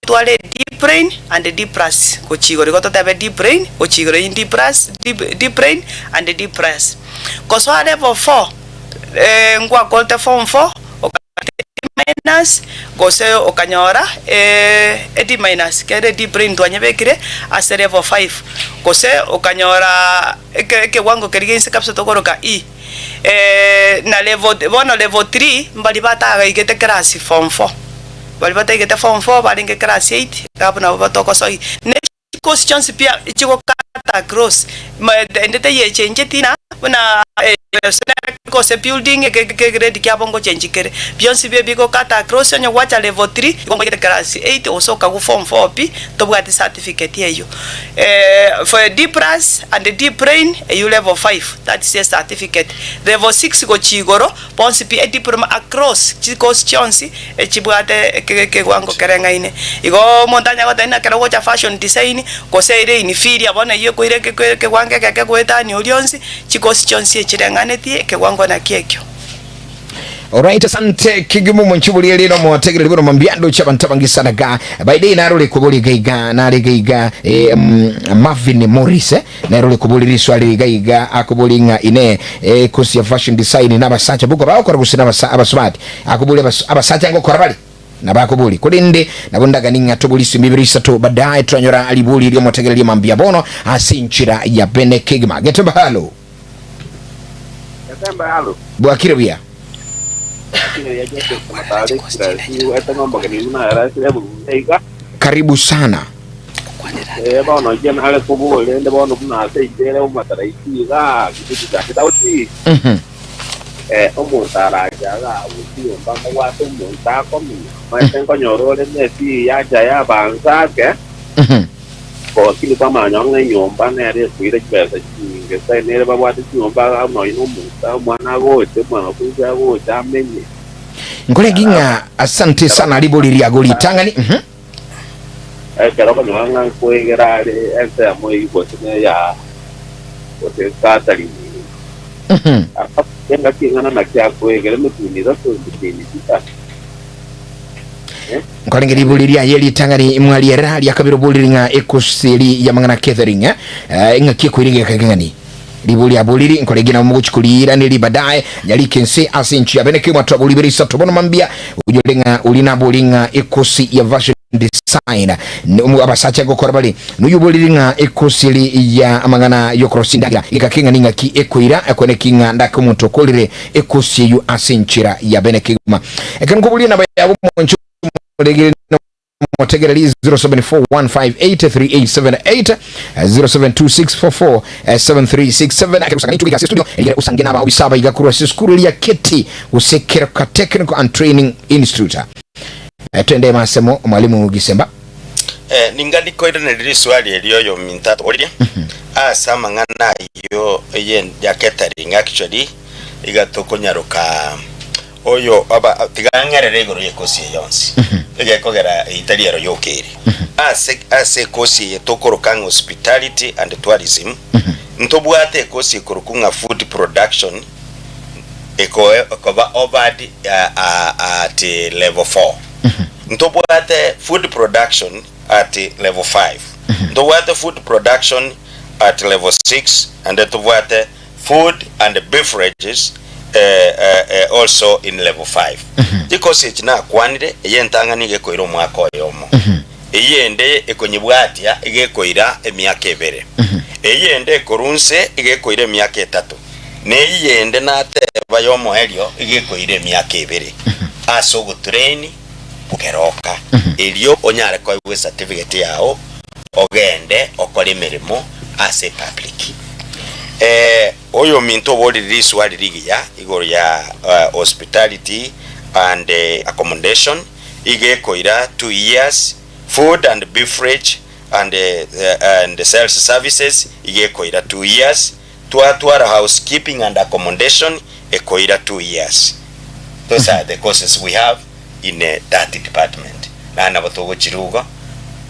Tware D brain and D plus gochia igoro igo totebe D brain gochia igoro eyio D plus D D brain and D plus. Gosoa level 4 ngwakorete form 4 okanyora D minus gose okanyora e D minus kere D brain twanyebekire ase level 5 gose okanyora eke ekewango keria gia inse kabisa tokoroka E. Na level bono level 3 mbaria batagaigete class form 4 baria bataigete form 4 barenge class 8 iga abwo nabo batogosoi. Ne chikosi chionsi pi chigokata across ende teyechencheti ng'a buna gose building egrade kiabo ngochenchi kere. Bionsi bi bigokata across onye gwacha level 3 igo ngoigete class 8 gose okagwa form 4 pi tobwati certificate eyio. For D plus and D plain eyio level 5. That is a certificate. Level 6 gochia igoro, bonsi pi ediploma across chicourse chionsi echibwate ekewango kereng'aine. Igo omonto anyare goteba ng'a ekero ogocha fashion design, gose ere inferior bono eyio ekoira ekewango egeke goetania oria onsi, chicourse chionsi echireng'anetie ekewango nakio ekio. Alright, asante kigima omonche bori rero motegereri bono mambiando cha bantu abange sana ga by day narore kobori gaiga nare gaiga eh, Marvin Morris eh, narore kobori riswali gaiga akobori ng'a ine eh, kosi ya fashion design n'abasacha buko bagokora gose n'abasa abasubati akobori abasacha ngokora bari nabakobori korende nabo ndagani ng'a toborisi mibere isato baadaye turanyora ribori riomotegereri mambia bono ase enchera ya bene kegima getemba halo Getemba halo. Bwakire buya. Bwakire buya Joseph Matare Kirasi wete ng'omogeni buna arasire buya iga. Karibu sana. Eh bono inche nare kobua rende bono buna ase inche ere omataraiti iga gitutu kia kitauti. Mhm. Eh omonto arache agaagwe chinyomba mbabwate omonto akomenya. Omanyete nkonyora ore nefee yacha yabansa ake. Mhm. Lakini kwamanya ng'a enyomba nere ekoira chibesa chinyinge, sai nere babwate chinyomba iga nonya nomonto omwana agocha, omwanafunzi agocha amenye. Nkore ki ng'a asante sana ribori riago ritang'ani. Mhm. Ekero okonyora ng'a nkoegera are ensemo eyio gose neya gose catering, Mhm. engaki eng'ana naki akoegera emetuni etato emetini sita. Nkorenge ribori riaye ritang'ani mwariera riakabere oboriri ng'a ekoseri y'amang'ana Catherine eh, ing'aki ekoira egeka keng'ani ribori aboriri nkorenge nabo mogochi koriiraneri baadaye nyarike nse ase enchu ya bene kemwa twabori bere isato bono mambia onyore ng'a ori nabori ng'a ekosi ya version design Ne- omo- abasacha gokora bare noyo oboriri ng'a ekosi eri ya amang'ana yokorosia endagera egeka keng'ani ng'aki ekoira ekweneki ng'a ndake omonto okorire ekosi eyio ase enchera ya bene kegima. Ekero nkoboria enamba yabo omonche omoregere. Omotegereri 0741583878 0726447367 ekero gosangana intwe goika ase estudio erigere osange na abaobisa abaiga korwa ase esukuru eria Keti gose Keroka Technical and Training Institute. Twende masemo mwalimu Gisemba. Eh, ninga ndikoiraneria riswali erio oyominto atoborerie ase amang'ana ayio eye ya catering actually iga tokonyaroka Oyo aba tiga ang'erere igoro y'ekosi eye yonsi, egekogera eye tari ero yoka ere. Ase ase ekosi eye tokoroka ng'a hospitality and tourism, ntobwate ekosi ekorokwa ng'a food production eko ekoba offered at level 4. Ntobwate food production at level 5. Ntobwate food production at level 6 and tobwate Food and beverages also in level 5. Chikosi echi nakwanire, eye entang'ani iga ekoira omwaka oyomo, eyende ekonyebwatia iga ekoira emiaka ebere, eyende ekorwa nse iga ekoira emiaka etato, na eyende nateba y'omoerio iga ekoira emiaka ebere ase ogotrain gokeroka, erio onyare koegwa ecertificate yao ogende okore emeremo ase epublic. Eh, oyominto oborire riswali rigiya igoro ya hospitality and accommodation, iga ekoira 2 years, food and beverage and and sales services iga ekoira 2 years, twatwara housekeeping and accommodation ekoira 2 years. Those are the courses we have in that department. Naende nabo togochiruga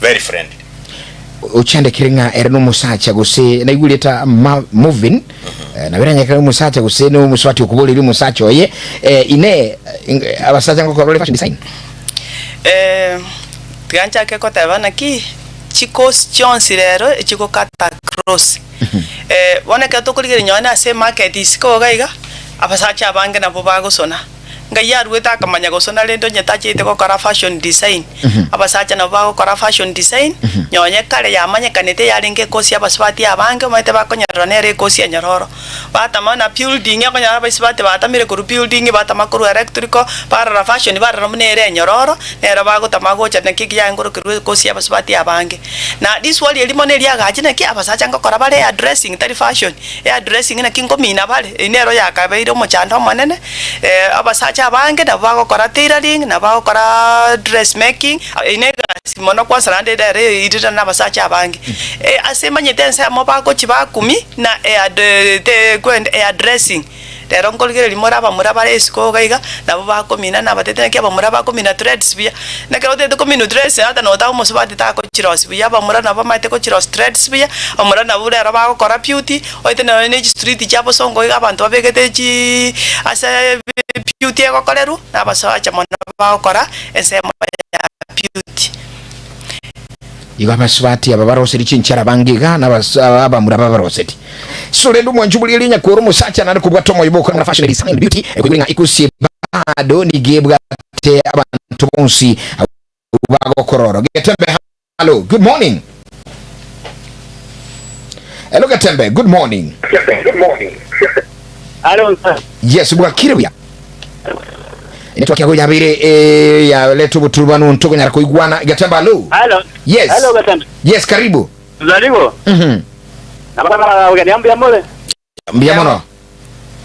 very friendly. Ochandekire ng'a ere nomosacha gose naigwe erieta Ma- Movin nabo eranyekane omosacha gose na omosubati okoboreria omosacha oye ine abasacha ngokora bare fashion design. Tiga nchake koteba naki chikosi chionsi rero echigokata across. Bono ekero tokorigereria nonye ase emarket isiko iga iga, abasacha abange nabwo bagosona. Ngai aruete akamanya gosona rende onye tachete gokora fashion design, abasacha nabo bagokora fashion design, nonye kare yamanyekanete yarenge ekosi y'abasubati abange omanyete bakonyerera nere ekosi enyororo. Batama na building okonyora abaisubati batamire korwa building, batama korwa electrical, barora fashion barora buna ere enyororo, nero bagotama gocha naki ekiya ngorokerwe ekosi y'abasubati abange. Na riswali eri mono eriagache naki abasacha ngokora bare hairdressing tari fashion, hairdressing naki nkomina bare, eyio nero yakabeire omochando omonene. Abasacha abange nabo bagokora tailoring, nabo bagokora dress making, eyio ne egasi mono kwansa naende ere eirire na abasacha abange. Ase emanyete ensemo bagochia bakumia na hairdressing, rero nkorigereria more abamura bare isiko iga iga, nabo bakomina nabatebia naki abamura bakomina threads buya, na ekero otagete komina threads ata notaba omosubati takochirosia buya, abamura nabo bamaete kochirosia threads buya, abamura nabwo rero bagokora beauty. Oete nonya ne chistreet chia bosongo iga abanto babegete chii ase beauty egokorerwa, na abasacha mono bagokora ensemo ya beauty. Igo abasubati aba baroseri chinchera abange iga, na abamura babaroseti. So rende omwancho boria erio nyakworo omosacha nare kobwata omoyo bw'okora buna fashion design beauty, koigwa ng'a ikusie bado nigo ebwate abanto bonsi bagokororo. Getembe Hello, good morning. Hello Getembe, good morning. Hello, sir. Yes, bwakire buya. Network yako yabeire eh, yaleta oboturubanu ntokonyara koigwana. Getembe, hello. Hello. Yes. Hello, Gatembe. Yes, karibu. Mzaligo. Nabana ugeni ambuya mole. Mbuya mono.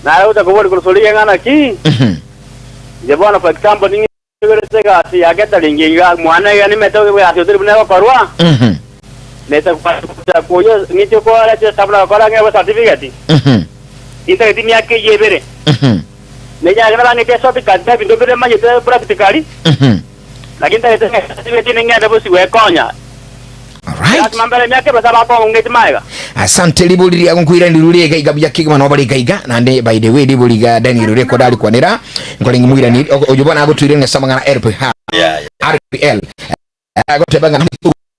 Naye otakobori kurusuriga ng'ana ki? Inche bono for example ning'e Niberete egasi ya catering iga, mwana iga nimete egasi otari buna egokorwa, nete gocha koyia ng'iche kore chisabu na gokora ng'egwe certificate, intagete emiaka eyio ebere, nenyare nabang'ete eshortcut na ebinto bire manyete practically, lakini ntagete ng'e certificate ning'ende bosio gwekonya. Alright. Lasima mbere emiaka ebere tabakong'eti magega. Asante ribori riago nkoirani rure iga iga buya kegima nobare iga iga naende by the way ribori iga Daniel rure kodari kwanera nkorenge moirani oyo bono agotuire ng'a samang'ana RPH Yeah, yeah. RPL agoteba ng'a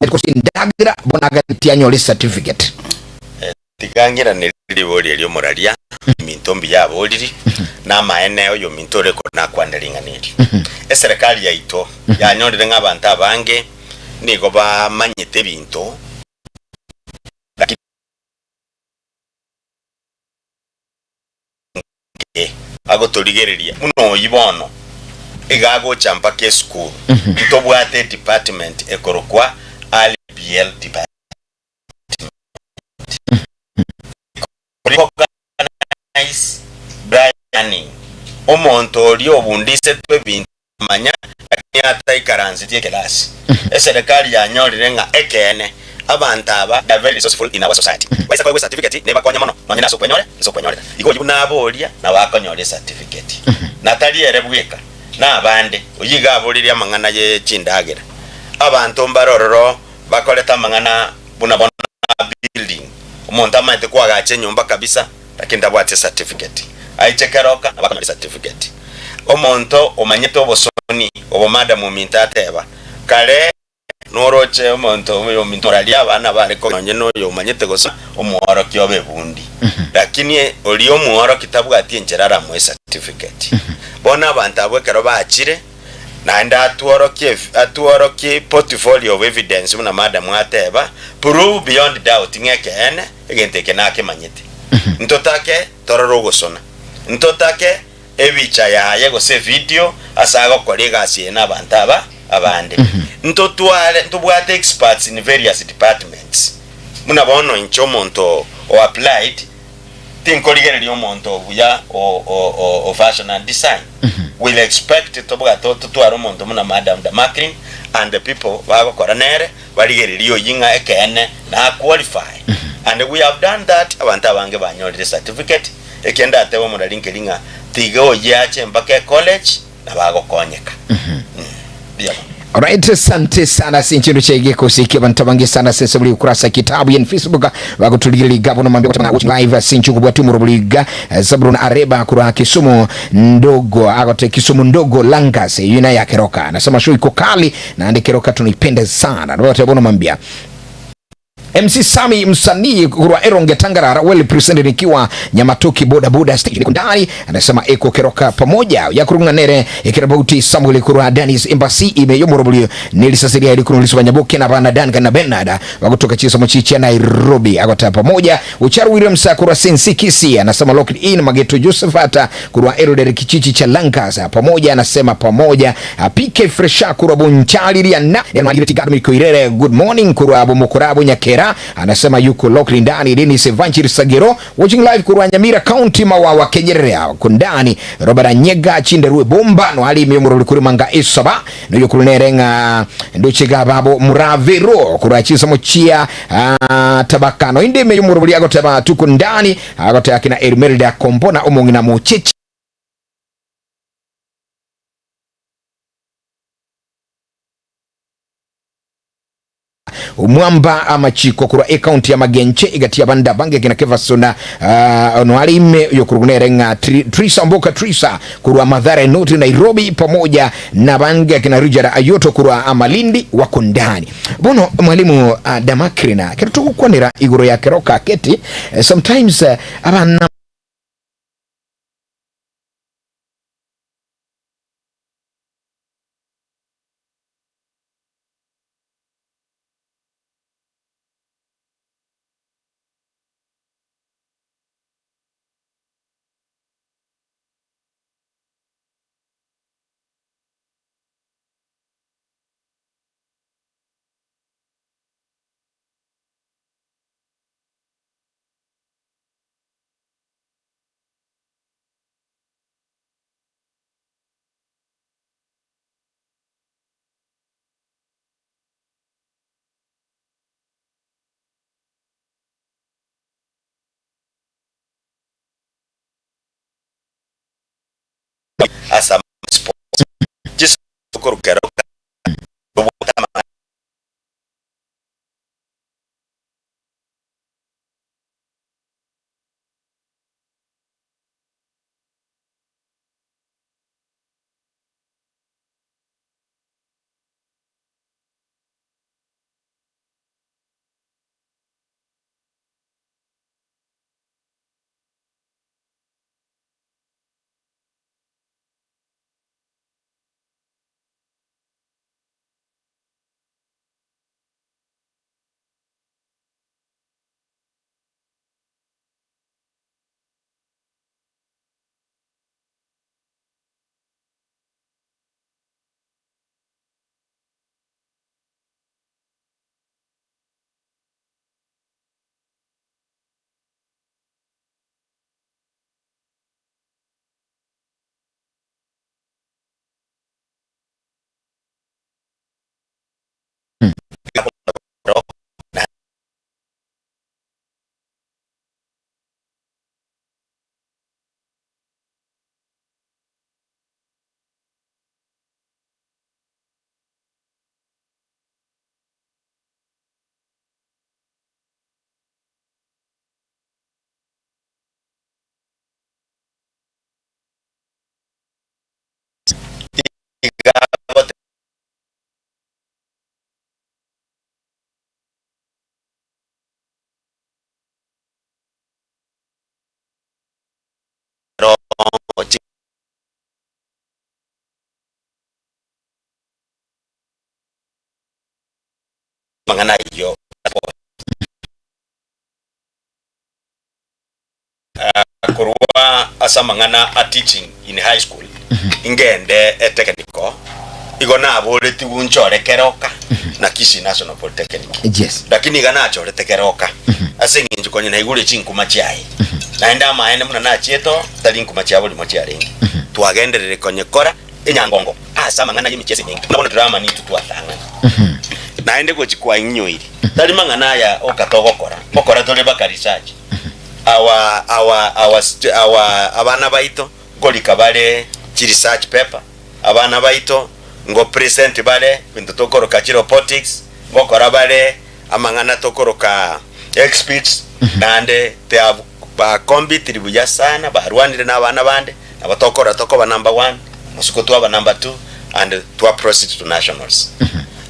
gose ndagira bono agati anyore certificate. Tiga ng'irane ribori erio omoraria ominto mbuya aboriri, na amaene oyominto ore konakwane ring'ana eri. Eserekari yaito yanyorire ng'a abanto abange nigo bamanyete ebinto, lakini agotorigereria buna oyio bono. Iga agocha mpaka esukuru. Ntobwate edepartment ekorokwa RBL department. Recognize learning. Omonto oria obundisetwe ebinto amanya lakini ataikaransetie ekerasi. Eserekari yanyorire ng'a ekeene abanto aba they are very resourceful in our society. Baisa koegwa ecertificate nebakonye mono nonye nase okwenyore ase okwenyorera. Igo oyio buna aboria nabo akonyora ecertificate. Na tari ere bweka, na abande. Oyio iga aboririe amang'ana ye chindagera. Abanto mbare ororo bakorete amang'ana buna bono building. Omonto amaete koagacha enyomba kabisa lakini tabwati ecertificate. Aiche keroka nabo akonyora ecertificate. Omonto omanyete obosoni obo madam ominto ateba kare noroche omonto oyo ominto oraria abana bare ko nonye noyo omanyete gosoma omworokia obe ebundi lakini oria omworokia tabwati enchera aramoe ecertificate. Bono abanto abwo ekero bachire Naende atworokie atworokie portfolio of evidence buna madam ateba, prove beyond doubt ng'a ekeene egento eke nakemanyete. Ntotake torore ogosona, ntotake ebicha yaye gose evideo ase agokora egasi eye na abanto aba abande. Ntotware ntobwate experts in various departments buna bono inche omonto o applied Tinkorigereria omonto obuya o fashion and design. Will expect tobwate totware omonto buna Madam Damaklin and the people bagokora nere barigererie oyio ng'a ekeene na qualify. And we have done that abanto abange banyorire certificate ekiagera ndatebe omorari nkeri ng'a tiga oyio ache mpaka ecollege nabo agokonyeka. Mbuya mono. Alright, asante sana ase enchendo chia egekosi eki abanto abange sana ase ense buri ukurasa kitabu yen Facebook bagoturigereria iga bono mambia gotanga watching live ase encho kobwati omoro buri iga Zabulon Areba kurwa Kisumu ndogo agote Kisumu ndogo Langas eyo naye akeroka anasema show iko kali naende keroka tunaipenda sana nabagoteba bono mambia MC Sami msanii kurwa Eronge Tangarara well presented ikiwa Nyamatoki boda boda station iko ndani anasema eko keroka pamoja yakurunga nere ikirabauti Samuel kurwa Dennis Embassy ime yomorobulio nelisasiria eri kurwa Liswa Nyaboke na bana Dan kana Bernard wakutoka chisomo chicha Nairobi agota pamoja Ucharu Williams kurwa Sensi Kisi anasema locked in Mageto Josephat kurwa Elder Kichichi cha Lancaster pamoja anasema pamoja PK Fresha kurwa Bunchali Riana Margaret Gadmi Koirere good morning kurwa Bomokorabo Nyakera anasema yuko locked ndani Dennis Evangeline Sagero watching live kurwa Nyamira County Mawawa Kenyerere kundani Robert Anyega Chinderwe Bomba no ali miyomoro kuri manga isaba noyo kurunere nga nduchiga babo muravero kurwa chisomo chia tabakano inde miyomoro buli agoteba tuko ndani agoteba kina Elmerida Kombona omongina muchichi omwamba amachiko kurwa ekaunti ya magenche igati abanda bange kina kevasona ono alime yokurunere ng'a Trisa Mboka Trisa kurwa Mathare North Nairobi pamoja na bange kina Richard Ayoto kurwa Amalindi wako ndani bono mwalimu Damakrina kero togokwanera igoro ya keroka keti sometimes abana Amang'ana ayio Korwa ase amang'ana a teaching in high school ingende etechnical igo naboretigwe nchore keroka na Kisii National Polytechnic. Yes. Lakini iga nachorete keroka ase eng'encho konya naigure chinkuma chiaye naende amaene buna nachiete oo tari nkuma chia borimo chiarenge. Twagenderire konyekora enyangongo ase amang'ana y'emicheso emenge buna bono drama nintwe twatang'ana naende gochi kwaing'inyoiri tari mang'ana aya oka togokora ngokora tore baka research. Our, our, our, st- our, abana baito nkorika bare chi research paper, abana baito ngo present bare binto tokoroka chi robotics, ngokora bare amang'ana tokoroka exhibits, naende they have bakompetiri buya sana, barwanire na abana bande, nabo tokorora tokoba number one, mosiko twaba number two, and twa proceed to nationals.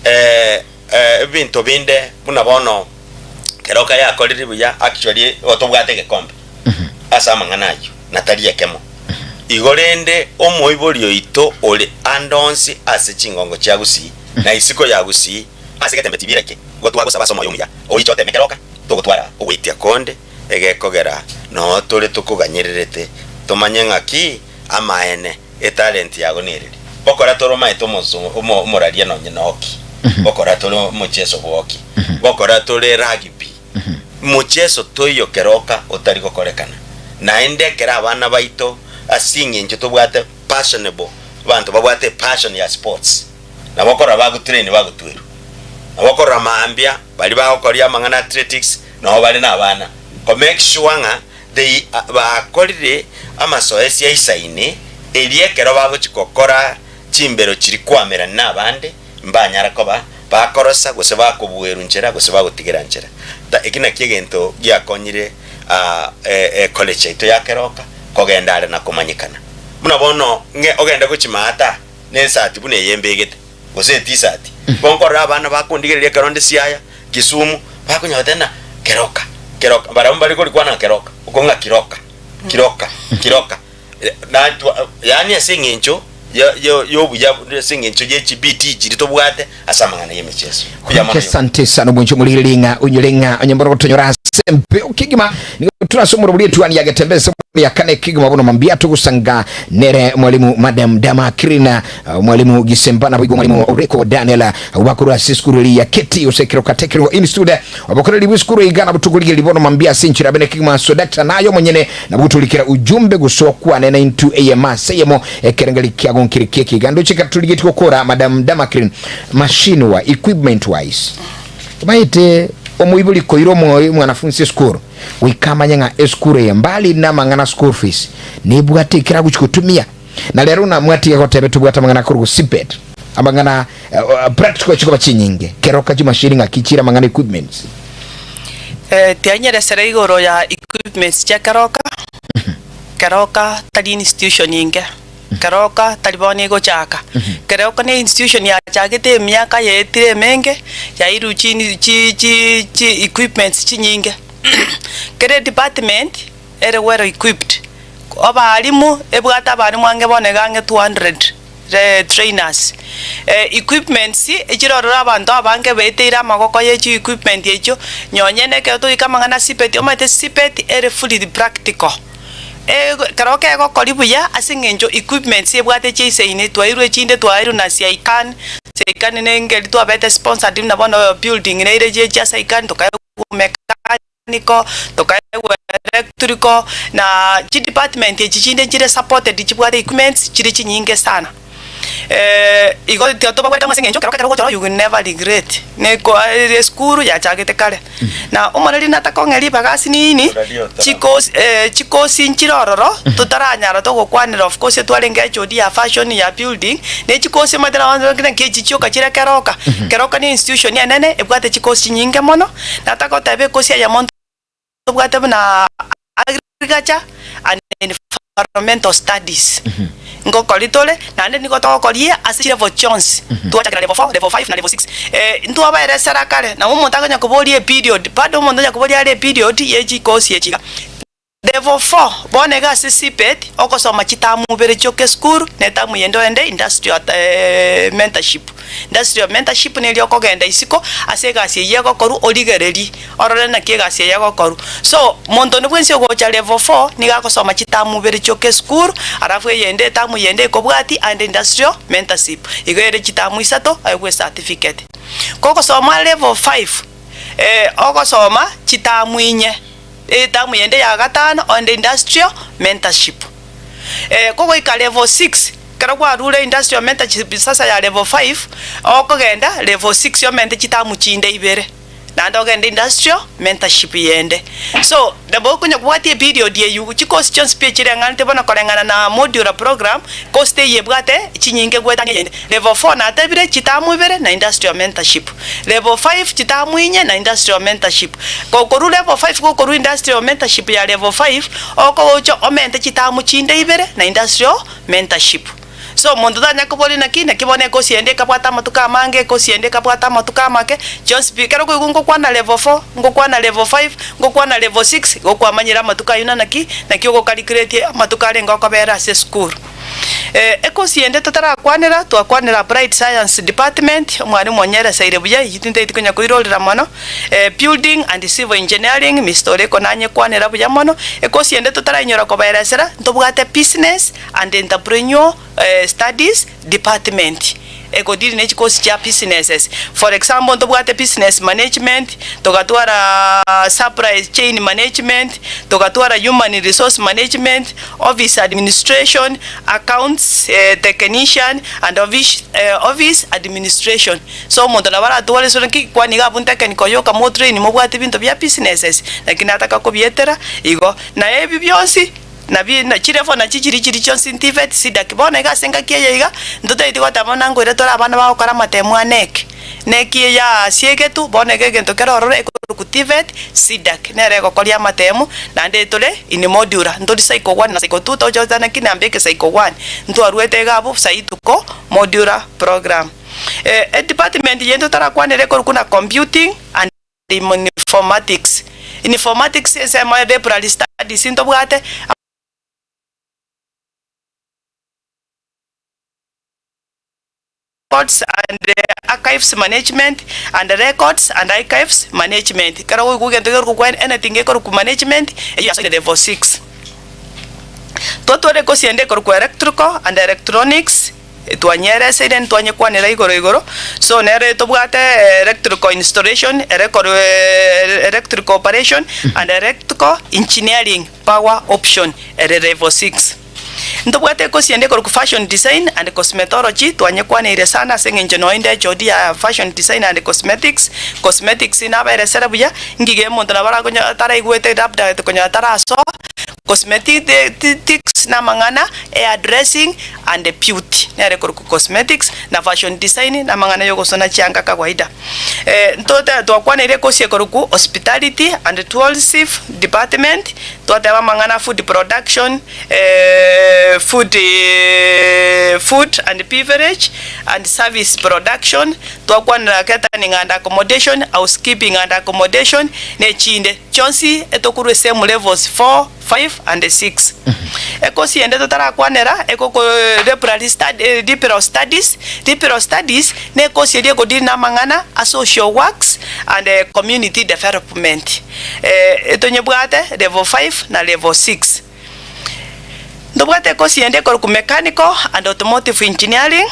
Eh, eh, ebinto binde buna bono Keroka yakorire buya actually igo tobwate egekombe ase amang'ana ayio na tari ekemo. Igo rende omoibori oito ore ande onsi ase chingongo chia Gusii na isiko ya Gusii ase getembe tibira eke igo twagosaba ase omoyo omuya oiche oteme Keroka togotwara ogweitia konde egekogera noo tore tokoganyererete tomanye ng'aki amaene etalent yago nereri. Gokora tore omaete omoso omo omoraria nonye noki, gokora tore omocheso bwoki, gokora tore rugby, mocheso toiyo keroka otari gokorekana. Naende ekero abana baito ase eng'encho tobwate passionable, abanto babwate epassion ya sports, nabo okorora bagotrain bagotwerwa, nabo okorora mambia baria bagokoria amang'ana athletics nabo bare na abana, ko make sure ng'a They bakorire amasoesi aisaine, erio ekero bagochia gokora chimbero chiria kwamerana nabande, mbanyara koba bakorosa, gose bakobuerwa nchera, gose bagotigera nchera. Ta eki nakio egento giakonyire ecollege yaito ya Keroka kogenda are na komanyekana. Buna bono ng'e ogende gochia maata nesati buna eye mbegete, gose etisati, bo nkorora abana bakondigereria ekero nde Siaya, Kisumu, bakonya goteba ng'a Keroka, Keroka, barabwo mbare korikwana ng'a Keroka, okwo ng'a Kiroka, Kiroka, Kiroka. Natwa yaani ase eng'encho ya ya y'obuya ase eng'encho ye chibidii chiria tobwate ase amang'ana y'emecheso. Mbuya mono Yoka. Asante sana omwancho omorigereria ng'a onyore ng'a onye mboro gotonyora ase embeo kegima nigo tore ase omoro bori etuani ya Getembe ensemo ya kane kegima bono mambia togosanga nere mwalimu Madam Dama Kirina Mwalimu Gisemba naboigo mwalimu Oreko Daniel bakorwa ase esukuru eri ya Keti ase Keroka Technical Institute obokoreri bw'esukuru iga nabo tokorigereria bono mambia ase enchera bene kegima so Doctor naye omonyene nabo gotorikera ujumbe gose okwane naintwe eyemo ase eyemo ekerengeri kiago nkere kieke iga ndoche ekero torigetie gokora Madam Damakrin machine wa equipment wise Omanyete omoibori koira omwanafunsi esukuru goika amanye ng'a esukuru eye mbali namang'ana school fees nebwate ekero agochi gotumia. Na rero namwatiga gotebe tobwate amang'ana akorwa CPET, amang'ana practical chikoba chinyinge, keroka chimashini ng'aki chire amang'ana equipments. Tianyeresera igoro ya equipments chia keroka, keroka tari institution inke, keroka tari bono egochaka, keroka ne institution yachagete emiaka yaetire emenge, yairwe chi chi chi chi equipments chinyinge. Kera edepartment ere well equipped. Abalimu, ebwate abalimu ang'e bono iga ang'e 200 trainers. Equipments echire ororo abanto abange baeteire amagoko ye chi equipment echio, nonye na ekero togoika amang'ana a CPET, omanyete CPET ere fully practical. Ekero kegokoria buya ase eng'encho equipments ebwate chiaisane, twairwe echinde twairwe na Saican, Saican ne engeri twabete sponsored buna bono building nere chia Saican tokaegwa mechanical, tokaegwa electrical, na chidepartment echi chinde chire supported chibwate equipments chire chinyinge sana. Igo tiga tobabwate ase eng'encho ekero ekero ogochora you will never regret. Neko esukuru yachagete kare. Na omoreri natakong'e ribaga ase nini, chikosi chikosi nchire ororo, totaranyara togokwanera of course etwarenge HOD ya fashion ya building, ne chikosi omanyete nabo naki echi chioka chire keroka. Keroka ne institution enene ebwate chikosi chinyinge mono. Natagoteba ekosi eyemo ntobwate buna agriculture and environmental studies. Ngokori tore, naende nigo togokoria ase chilevel chionsi. Twachakera level 4, level 5 na level 6. Ntwabaeresera kare, nabo omonto akonya koboria eperiod, bado omonto onya koboria are eperiod ye chikosi echi iga. Level 4 bono iga ase CPET ogosoma chitamu ibere chioka esukuru na etamu yende oende industrial mentorship. Industrial mentorship neria okogenda isiko ase egasi eyio egokorwa origererie orore naki egasi eye egokorwa. So monto onde bwensi ogocha level 4 nigo agosoma chitamu ibere chioka esukuru alafu eyende etamu yende ekobwatia aende industrial mentorship. Igo ere chitamu isato aegwe ecertificate. Kogosoma level 5 ogosoma chitamu inye. Etamu yende ya gatano onde industrial mentorship. Kogoika level 6 ekero kwarure industrial mentorship sasa ya level 5 okogenda level 6 omente chitamu chinde ibere naende ogende industrial mentorship yende. So nabo okonya kobwatia eperiod eywo chikosi chionsi pi echireng'anete bono koreng'ana na modular program course teiyo ebwate chinyinge goetania eyende. Level 4 natebire chitamu ibere na industrial mentorship. Level 5 chitamu inye na industrial mentorship. Gokorwa level 5 gokorwa industrial mentorship ya level 5 okogocha omente chitamu chinde ibere na industrial mentorship. So omonto tanya koboria naki naki bono ekosi ende ekabwata amatuko amange ekosi ende ekabwata amatuko amake chionsi pi ekero okoigwa ngokwana level 4 ngokwana level 5 ngokwana level 6 igo kwamanyire amatuko ayio na naki naki ogo calculate amatuko arenge okobera ase esukuru. Ekosi ende totarakwanera, twakwanera Applied Science Department, omwalimu onyereseire buya, eyio tintageti konya koirorera mono. Building and Civil Engineering, Mister Oreko nanyekwanera buya mono. Ekosi ende totarainyora kobaeresera, ntobwate Business and Entrepreneurial Studies Department, egodeal ne chikosi chia businesses. For example, ntobwate Business Management, togatwara Supply Chain Management, togatwara Human Resource Management, Office Administration, Accounts Technician and Office Administration. So omonto nabo aratware esore nki kwani iga abwo ntekeniko yoka motrain mobwate ebinto bia businesses naki nataka kobietera igo. Naye ebi bionsi nabi chilevel nachi chiri chiri chionsi ntifeti sidaki. Bono iga ase engaki eye iga ntotageti goteba buna nkoira tore abana bagokora amatemu a NEC. NEC eye yasiegetwe bono iga egento kere ororo ekorokwa TVET SIDAC nere egokoria amatemu naende tore in modular ntori cycle one na cycle two tochocha naki nambeke cycle one ntwaruete iga abwo sai tuko modular program. Edepartment eye totarakwanera ekorokwa na computing and informatics. Informatics ensemo ya library studies ntobwate. Records and Archives Management and Records and Archives Management. Ekero okoigwa egento gekorokwa anything gekorokwa management, eyio yasoire level 6. Totware course ende ekorokwa Electrical and Electronics, twanyereseire ntwanyekwanera igoro igoro, so nere tobwate electrical installation, erekor electrical operation and electrical engineering power option ere level 6. Ntobwate ekosi ende ekorokwa Fashion Design and Cosmetology, twanyekwaneire sana ase eng'encho nonya inde HOD ya Fashion Design and Cosmetics, cosmetics nabaeresere buya, ngige omonto nabo arakonye ataraigwete labda konyora tarasoa, cosmetics namang'ana, hair dressing and beauty, nere ekorokwa cosmetics na fashion design namang'ana yogosona chianga kawaida. Ntote twakwaneire ekosi ekorokwa Hospitality and Tourism Department, twateba amang'ana food production, food food and beverage and service production, twakwanera catering and accommodation, housekeeping and accommodation, na echinde chionsi etokorwa esame levels 4, 5 and 6. Ekosi ende totarakwanera ekoko library study liberal studies, liberal studies na ekosi eria egodeal na amang'ana a social works and community development. Etonyebwate level 5 na level 6. Ntobwate ekosi ende ekorokwa mechanical and automotive engineering,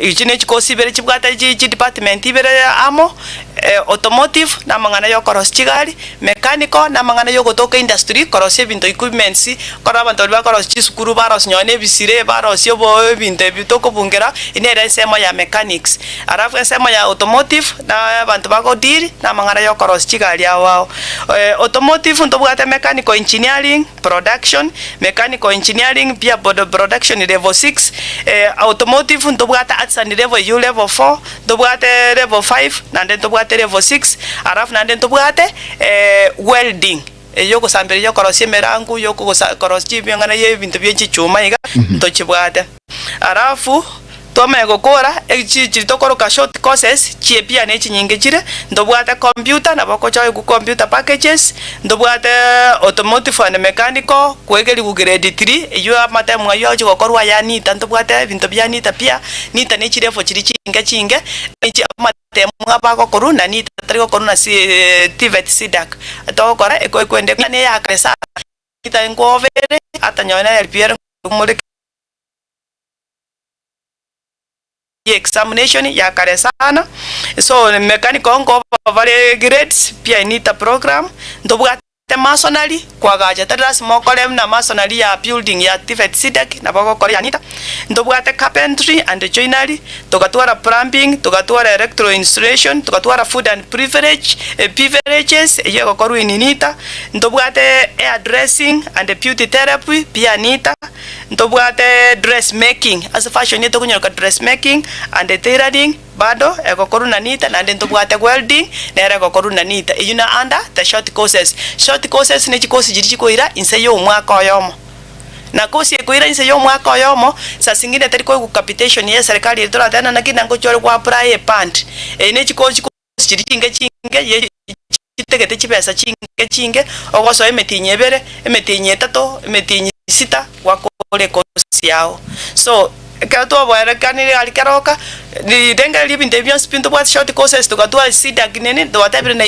echi ne chikosi ibere chibwate chi chidepartment ibere amo, automotive na amang'ana ya okorosia chigari, mechanical na amang'ana ya ogotoka industry korosia ebinto equipments, ekero abanto baria bakorosia chisukuru barosia nonye na ebisire barosia obo ebinto ebi tokobungera, eye nere ensemo ya mechanics. Alafu ensemo ya automotive na abanto bago deal na amang'ana ya okorosia chigari ao ao. Automotive ntobwate mechanical engineering, production, mechanical engineering, pia production level 6, automotive ntobwate artisan level eyio level 4, ntobwate level 5, naende ntobwate level 6, alafu naende ntobwate welding eye yogosambereria okorosia emerango, yokogosa korosia chimang'ana ya ebinto bie chichuma iga, ntochibwate. Alafu. Twamanya gokora echi chiri tokoroka short courses chie pia ne chinyinge chire, ntobwate computer nabo okochoigwa computer packages, ntobwate automotive and mechanical, koegeriwa grade 3 eywo amatemu aywo agochi gokorwa aya nita ntobwate ebinto bia nita pia, nita ne chilevel chiria chinge chinge, echi amatemu abagokorwa na nita tari gokorwa na si TVET CDACC, togokora eko ekwende na eya kare sana, nita nkobere ata nonye na LPR more. Examination ya kare sana so mechanical nkoba bare grades pia nita program ntobwate masonry kwagacha tari lasima okore buna masonry ya building ya TVET CDEC nabo ogokora ya nita ntobwate carpentry and joinery togatwara plumbing togatwara electro installation togatwara food and privilege beverages eywo egokorwa in nita ntobwate hair dressing and beauty therapy pia nita. Ntobwate dress making, ase fashion eye tokonyoreka dress making and tailoring bado egokorwa na nita naende ntobwate welding nere egokorwa na nita. Eyio na under the short courses. Short courses ne chikosi chiria chikoira inse ya omwaka oyomo. Na kosi ekoira inse ya omwaka oyomo, saa zingine teri koigwa capitation ya eserekari eri toratebe naki nangochia ore go apply eband. Eye ne chikosi chiria chinge chinge ye chitegete chibesa chinge chinge, ogosoa emetienyi ebere, emetienyi etato, emetienyi sita, gwakora ekosi yao. So, ekero twaboerekanire aria keroka, rirengererio ebinto ebi bionsi pi ntobwate short courses togatwara CDACC nini, twatebire na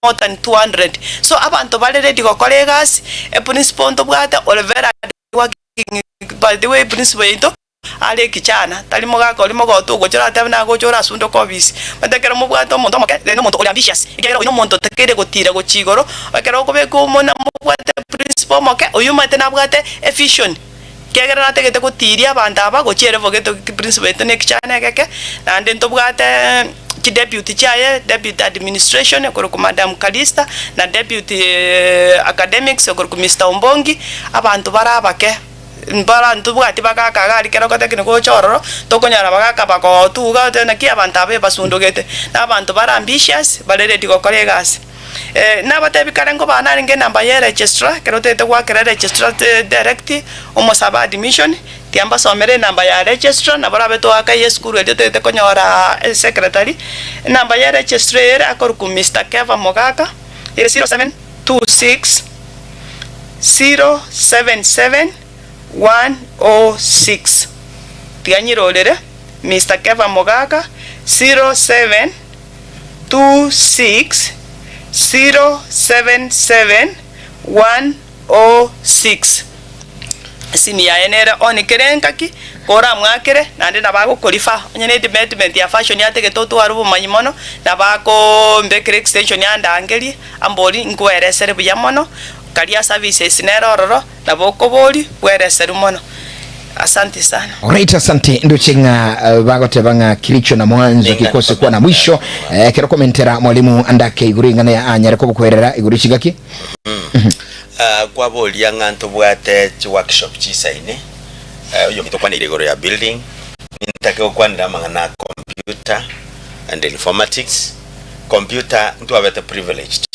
more than 200. So abanto bare ready gokora egasi, eprinciple ntobwate ore very hard working, by the way principle yaito. Are ekichana, tari mogaka oria mogotu ogocha oratebe nagocha orasundoke obisi. Omanyete ekero mobwate omonto omoke, then omonto ore ambitious, ekiagera oyio nomonto otakeire gotira gochia igoro, ekero okobeka omona mobwate principal omoke, oyio omanyete nabwate evision, ekiagera natagete gotiria abanto aba gochia elevel gete principal oito na ekichana egeke, naende ntobwate chideputy chiaye, deputy administration okorokwa madam Calista, na deputy academics okorokwa Mister Ombongi, abanto bare abake. Mbara ntobwati bagaka iga aria kera ogotekini gocha ororo, tokonyora bagaka bagotuga otebe naki abanto aba ebasundogete, na abanto bare ambitious, bare ready gokora egasi. Nabatebi kare nkobaa narenge enamba ya eregistrar, ekero otagete goakera eregistrar direct, omosabe admission, tiga mbasomere enamba ya registrar, nabo orabe toaka eye esukuru eria otagete konyora esecretary, enamba ya eregistrar ere akorokwa Mister Keva Mogaka, ere 0726. 077106 Tiga nyirorere Mister Keva Mogaka 0726 077106 Esimi yaye nere on kera engaki koramwakere naende nabo agokorifa onye ne department ya fashion atagete otware obomanyi mono nabo akombekera extension andangerie ambori nkweresere buya mono Karia services nere ororo nabo okobori bwereserwe mono. Asanti sana. Alright, asante ndoche ng'a eh, bagoteba ng'a kilicho na mwanzo kikose kuwa na mwisho eh, kero komentera mwalimu andake iguru ing'ana ya anyare kobokwerera iguru chigaki Ah, kwaboria ng'a ntobwate chiworkshop chisaine eh, oyo tokwanire igoro ya building nintake gokwanera amang'ana a computer and informatics Computer ntwabete privileged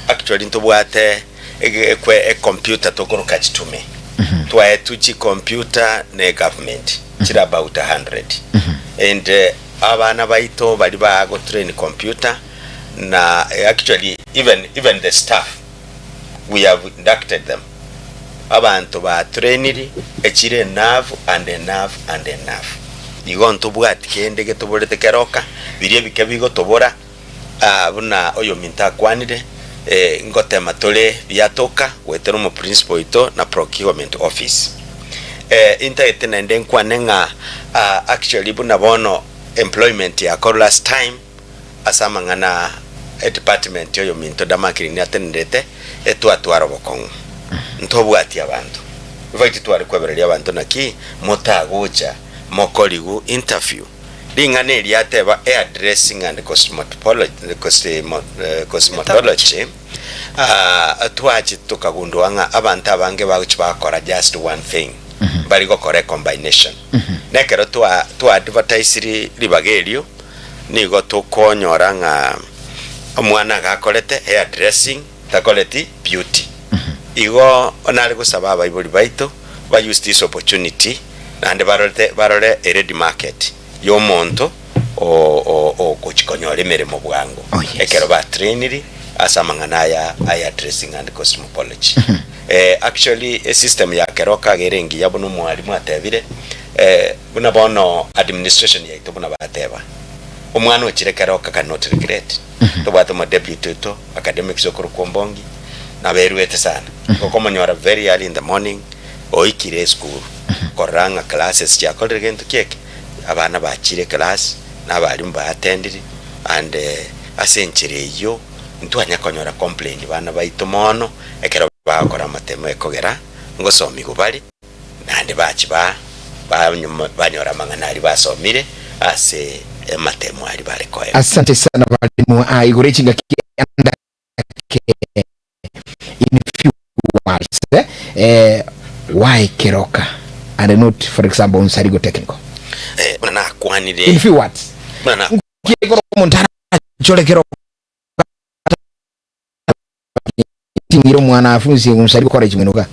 actually ntobwate ekwe e computer tokoroka chitume twaetwe chi computer ne government chire about 100 and abana baito bari bago train computer na actually even even the staff we have inducted them abanto ba trainiri echire enough and enough and enough igo ntobwati kende getoborete keroka biria ebike bigotobora ah, buna oyominto akwanire eh, ngotema tore biatoka goetera omoprinciple oito na procurement office eh, intagete naende nkwane ng'a ah, actually buna bono employment yakorwa last time Ase amang'ana edepartment oyominto Damakini atenerete etwatwara obokong'u. Ntobwati abanto. In fact tware kwebereria abanto naki motagocha mokorigu interview. Ring'ana eri ateba hair dressing and cosmetology twache tokagundua ng'a abanto abange bagochi bakora just one thing mbari gokora ecombination. Nekero twa twa advertisiri ribaga erio Nigo tokonyora ng'a omwana agakorete hair dressing takoreti beauty. Igo nare gosaba abaibori baito ba use this opportunity. Naende barorete barore a ready market ya omonto o- o- ogochi konyora emeremo bwango Oh, yes. ekero batrainiri ase amang'ana aya aya dressing and cosmopology. Eh, actually esystem ya Keroka iga ere engiya buna omwalimu atebire eh, buna bono administration yaito buna bateba omwana ochire Keroka cannot regret. Tobwate omodeputy oito academics okorokwa Ombongi naberwete sana okomonyora very early in the morning oikire esukuru korora ng'a classes chiakorire gento ki eke, abana bachire eclass na abalimu ba attendiri and ase enchera eyio ntwanya konyora complain bana baito mono ekero bagokora amatemo ekogera ngosomigwa bare naende bachia ba banyora amang'ana aria basomire ase amatemo aria bare koegwa. Asante sana balimu ah, igoro echingaki andake in few words eh, eh, why Keroka and not for example Nsarigo Technical? Eh, buna nakwanire In few words. Buna na Nki igoro omonto arachore Keroka ting'ire omwana afunsie Nsarigo College mwenoka?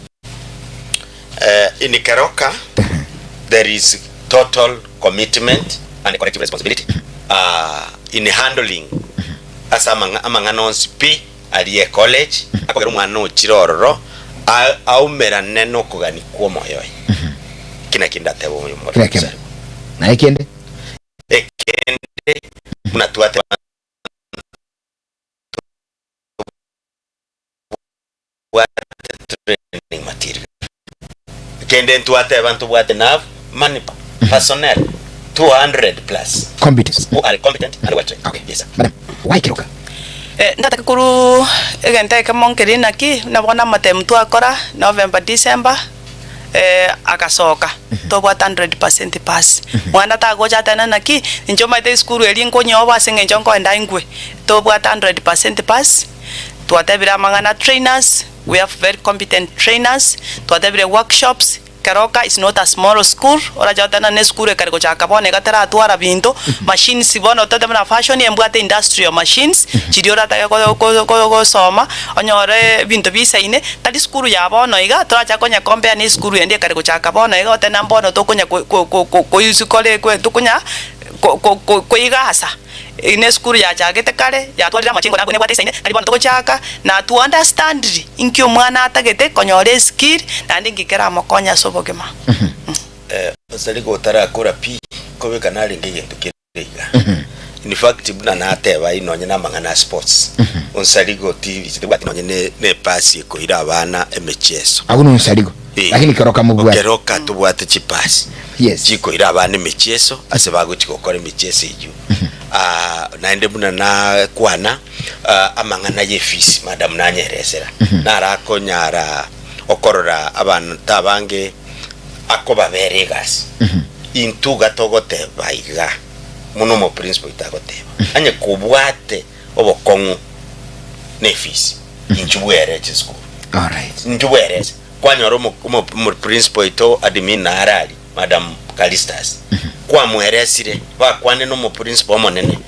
Eh, in Keroka there is total commitment and collective responsibility uh, in handling ase amang'a- amang'ana onsi pi aria ecollege akogera omwana ochire ororo a- aumerane nokogania kwa omoyo oye. Eki nakio ndatebe oyo Kera ekemo. Naye kende? Ekende buna twateba ntobwate training material. Ekende ntwateba ntobwate enough manpower, personnel 200 plus Competence. who are competent and well trained. Okay. Yes sir. Madam, why Keroka? Eh, ndatake korwa egento ekemo nkeri naki, buna bono amatemu twakora November, December, agasoka tobwate 100% pass. Mwana tagocha atebe naki, inche omanyete esukuru eria nkonyoba ase eng'encho nkoenda ingwe, tobwate 100% pass. Twatebire amang'ana trainers, we have very competent trainers, twatebire workshops, Keroka is not a small school, orache goteba ng'a nesukuru ekare gochaka bono iga teratwara binto, machines bono totebe buna fashion embwate industrial machines, chiria oratake ko- ko- ko- gosoma, onyore ebinto bisaine, tari sukuru ya bono iga, toracha konya compare na esukuru ende ekare gochaka bono iga otebe ng'a mbono tokonya ko- ko- ko- ko- kouse kore tokonya ko- ko- ko- koigasa. Eye nesukuru yachagete kare, yatwarire amachengo na nebwate esaine, tari bono togochaka, na to understand inki omwana atagete konyora eskill, naende inki keramokonye ase obogima. Ase rigo otarakora pi, kobeka narenge egento kere iga. In fact buna nateba ayio nonye na amang'ana a sports, onsarigo tiri tibwati nonye ne ne epasi ekoira abana emechieso. Agwo nonsarigo. Eh, Lakini keroka mobwate. Keroka tobwate chipasi Yes. chikoira abana emechieso ase bagochi gokora emechieso eyio. Ah, naende buna nakwana ah, amang'ana y'efisi madam nanyeresera narakonyara okorora abanto abange akobabera egasi intwe iga togoteba iga buna omoprinciple oito agoteba onye kobwate obokong'u na efisi inchuo bwere chisukuru Alright. inchuo bwerese Kwanyora omo omo omoprinciple oito admin nare aria, Madam Calistus, kwamweresire, bakwane na omoprinciple omonene,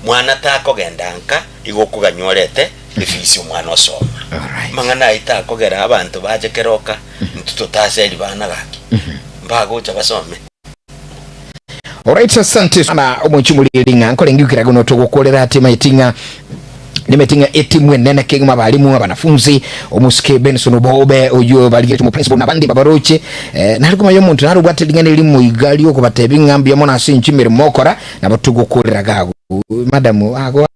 mwana takogenda nka igo okoganywa orete efees omwana osoma. Alright. Amang'ana ayio takogera abanto bache keroka, intwe totaseri bana gaki, mbagocha basome. Alright, asante sana omochi muriri ng'a nkore ngiukira guno togokorera ati maiti ng'a nimeti ng'a etimu enene kegima abalimu abanafunzi omusike Benson Obobe oyo barigeretie omo principal nabandi babaroche eh, nari komanya omonto nare obwate ring'ana erimo iga riokobatebi ng'a mbuya mono ase inche emeremo okora nabo togokorera gago madam ago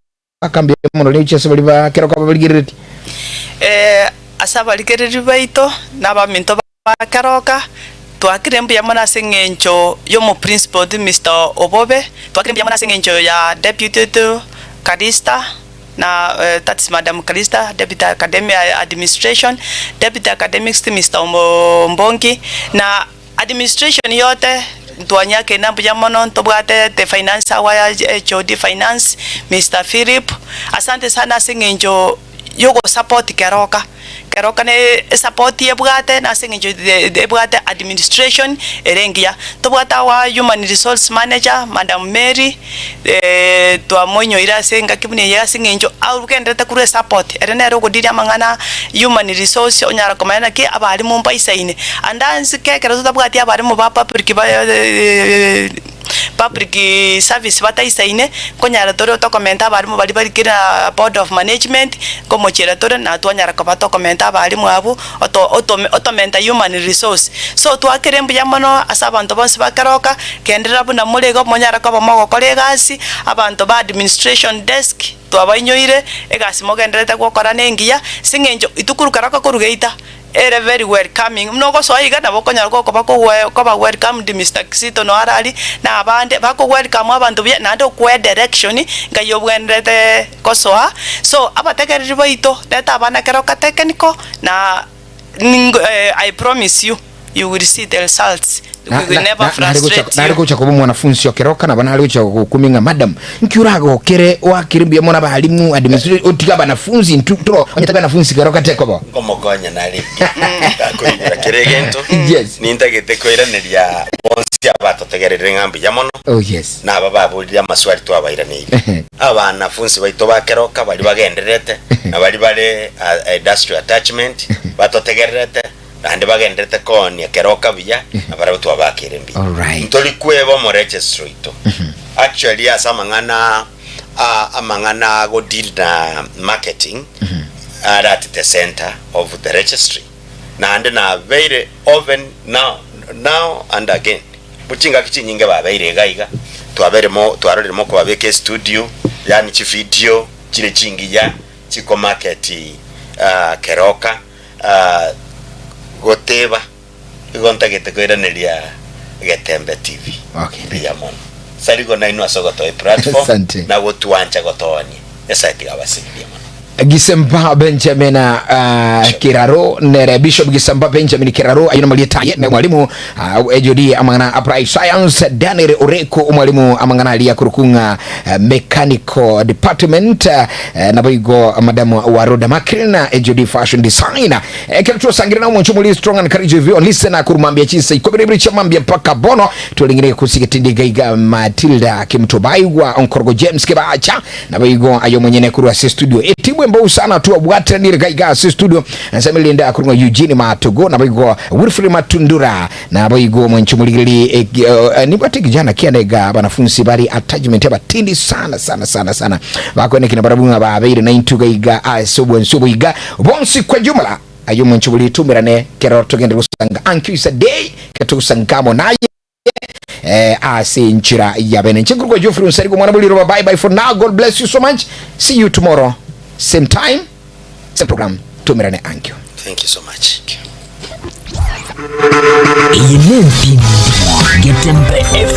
akambia mono riuche ase baria ba keroka babarigereretie. Eh, ase abarigereria baito na abaminto ba keroka, twakire mbuya mono ase eng'encho y'omoprinciple oito Mister Obobe, twakire mbuya mono ase eng'encho ya deputy oito Calista na that's Madam Calista, deputy academic administration, deputy academics Mister Ombongi, na administration yote ntwanyakire mbuya mono ntobwate the finance our HOD finance Mister Philip, asante sana ase eng'encho. yogosupport keroka. Keroka ne esupport ebwate na ase eng'encho ebwate administration ere engiya. Tobwate our human resource manager Madam Mary twamoinyoire ase engaki buna eye ase eng'encho agenderete korwa esupport ere nere ogodeal amang'ana human resource onyara komanya naki abalimu mbaisaine. Ande ansi ekero totabwati abalimu ba public ba public service bataisaine, nkonyara tore tokomenta abalimu baria bari kera board of management, nkomochiera tore na twanyara koba tokomenta abalimu abwo, oto oto otomenta human resource. So twakire mbuya mono ase abanto bonsi ba Keroka, genderera buna more igo monyare koba mogokora egasi, abanto ba administration desk twabainyoire, egasi mogendererete gokora nengiya, ase eng'encho intwe korwa Keroka korwa geita. Ere very welcoming, buna ogosoa iga nabo okonyora gokoba kogoe koba welcomed Mister Kisito noyo arari, na abande, bako welcome abanto buya naende okoe direction ngai obwenerete gosoa. So abategereri baito, reta abana kero katekeniko na ningo I promise you, you will see the results, we will never frustrate nare you. gocha koba omwanafunsi o keroka nabo nare gocha gokumia ng'a madam nki oragokere oakere mbuya mono abalimu administration otige abanafunsi intwe toro onye tari banafunsi keroka tekoba Nkomokonya nare gakoigura kera egento Yes. nintagete koiraneria bonsi abatotegererire ng'a mbuya mono Oh yes. na aba baborire amaswali twabairaneire abanafunsi baito ba keroka baria bagendererete na baria bare ah, industrial attachment batotegererete naende bagendererete koonia keroka buya, na barabwo twabakeire mbuya. Alright. Ntori kweba omoregistry oito. Actually ase amang'ana a- amang'ana ago deal na marketing are at the center of the registry. Naende nabeire open now now and again. Bo chingaki chinyinge babeire iga iga, twabeire mo twarorire mokobabeka estudio, yaani chivideo chire chingiya chikomarket keroka. Goteba, igo ntagete koiraneria Getembe TV. Okay. Mbuya mono. Sarigo nainwe ase ogotoa eplatform Asante. na gotwancha gotoonia. Nyasae tiga abasibie mono. Gisemba Benjamin Kiraro nere Bishop Gisemba Benjamin Kiraro ayio namarieta aye ne mwalimu HOD amang'ana Applied Science Daniel Oreko omwalimu amang'ana aria korokwa ng'a Mechanical Department Naboigo Madam Waroda Makrina HOD Fashion Designer Ekero twasangire na omonche omori strong and courage review on listener korwa mambia chinsa ikomi na ibere chia mambia mpaka bono twarengire kusigetindi iga iga Matilda Kimtobaigwa Onkorogo James Kebacha naboigo aye omonyene korwa ase studio etimu embou sana twabwateranire iga iga ase studio Nsemelinda korwa Eugene Matogo naboigo Wilfred Matundura Naboigo omonche omorigererie nibwate ekijana kiane iga abanafunsi bari attachment abatindi sana sana sana sana bakoenekina barabwo ng'a babeire naintwe iga iga ase obwansu obo iga bonsi kwa jumla aye omonche bori tumerane kero togende gosanga ankio is a day kero togosanga amo naye eh, ase enchera ya bene inche nkorokwa Geoffrey Onsarigo omwana bw'eriroba bye bye for now God bless you so much see you tomorrow same time same program tumerane ankio Thank you so much. Eye nentindi Getembe FM.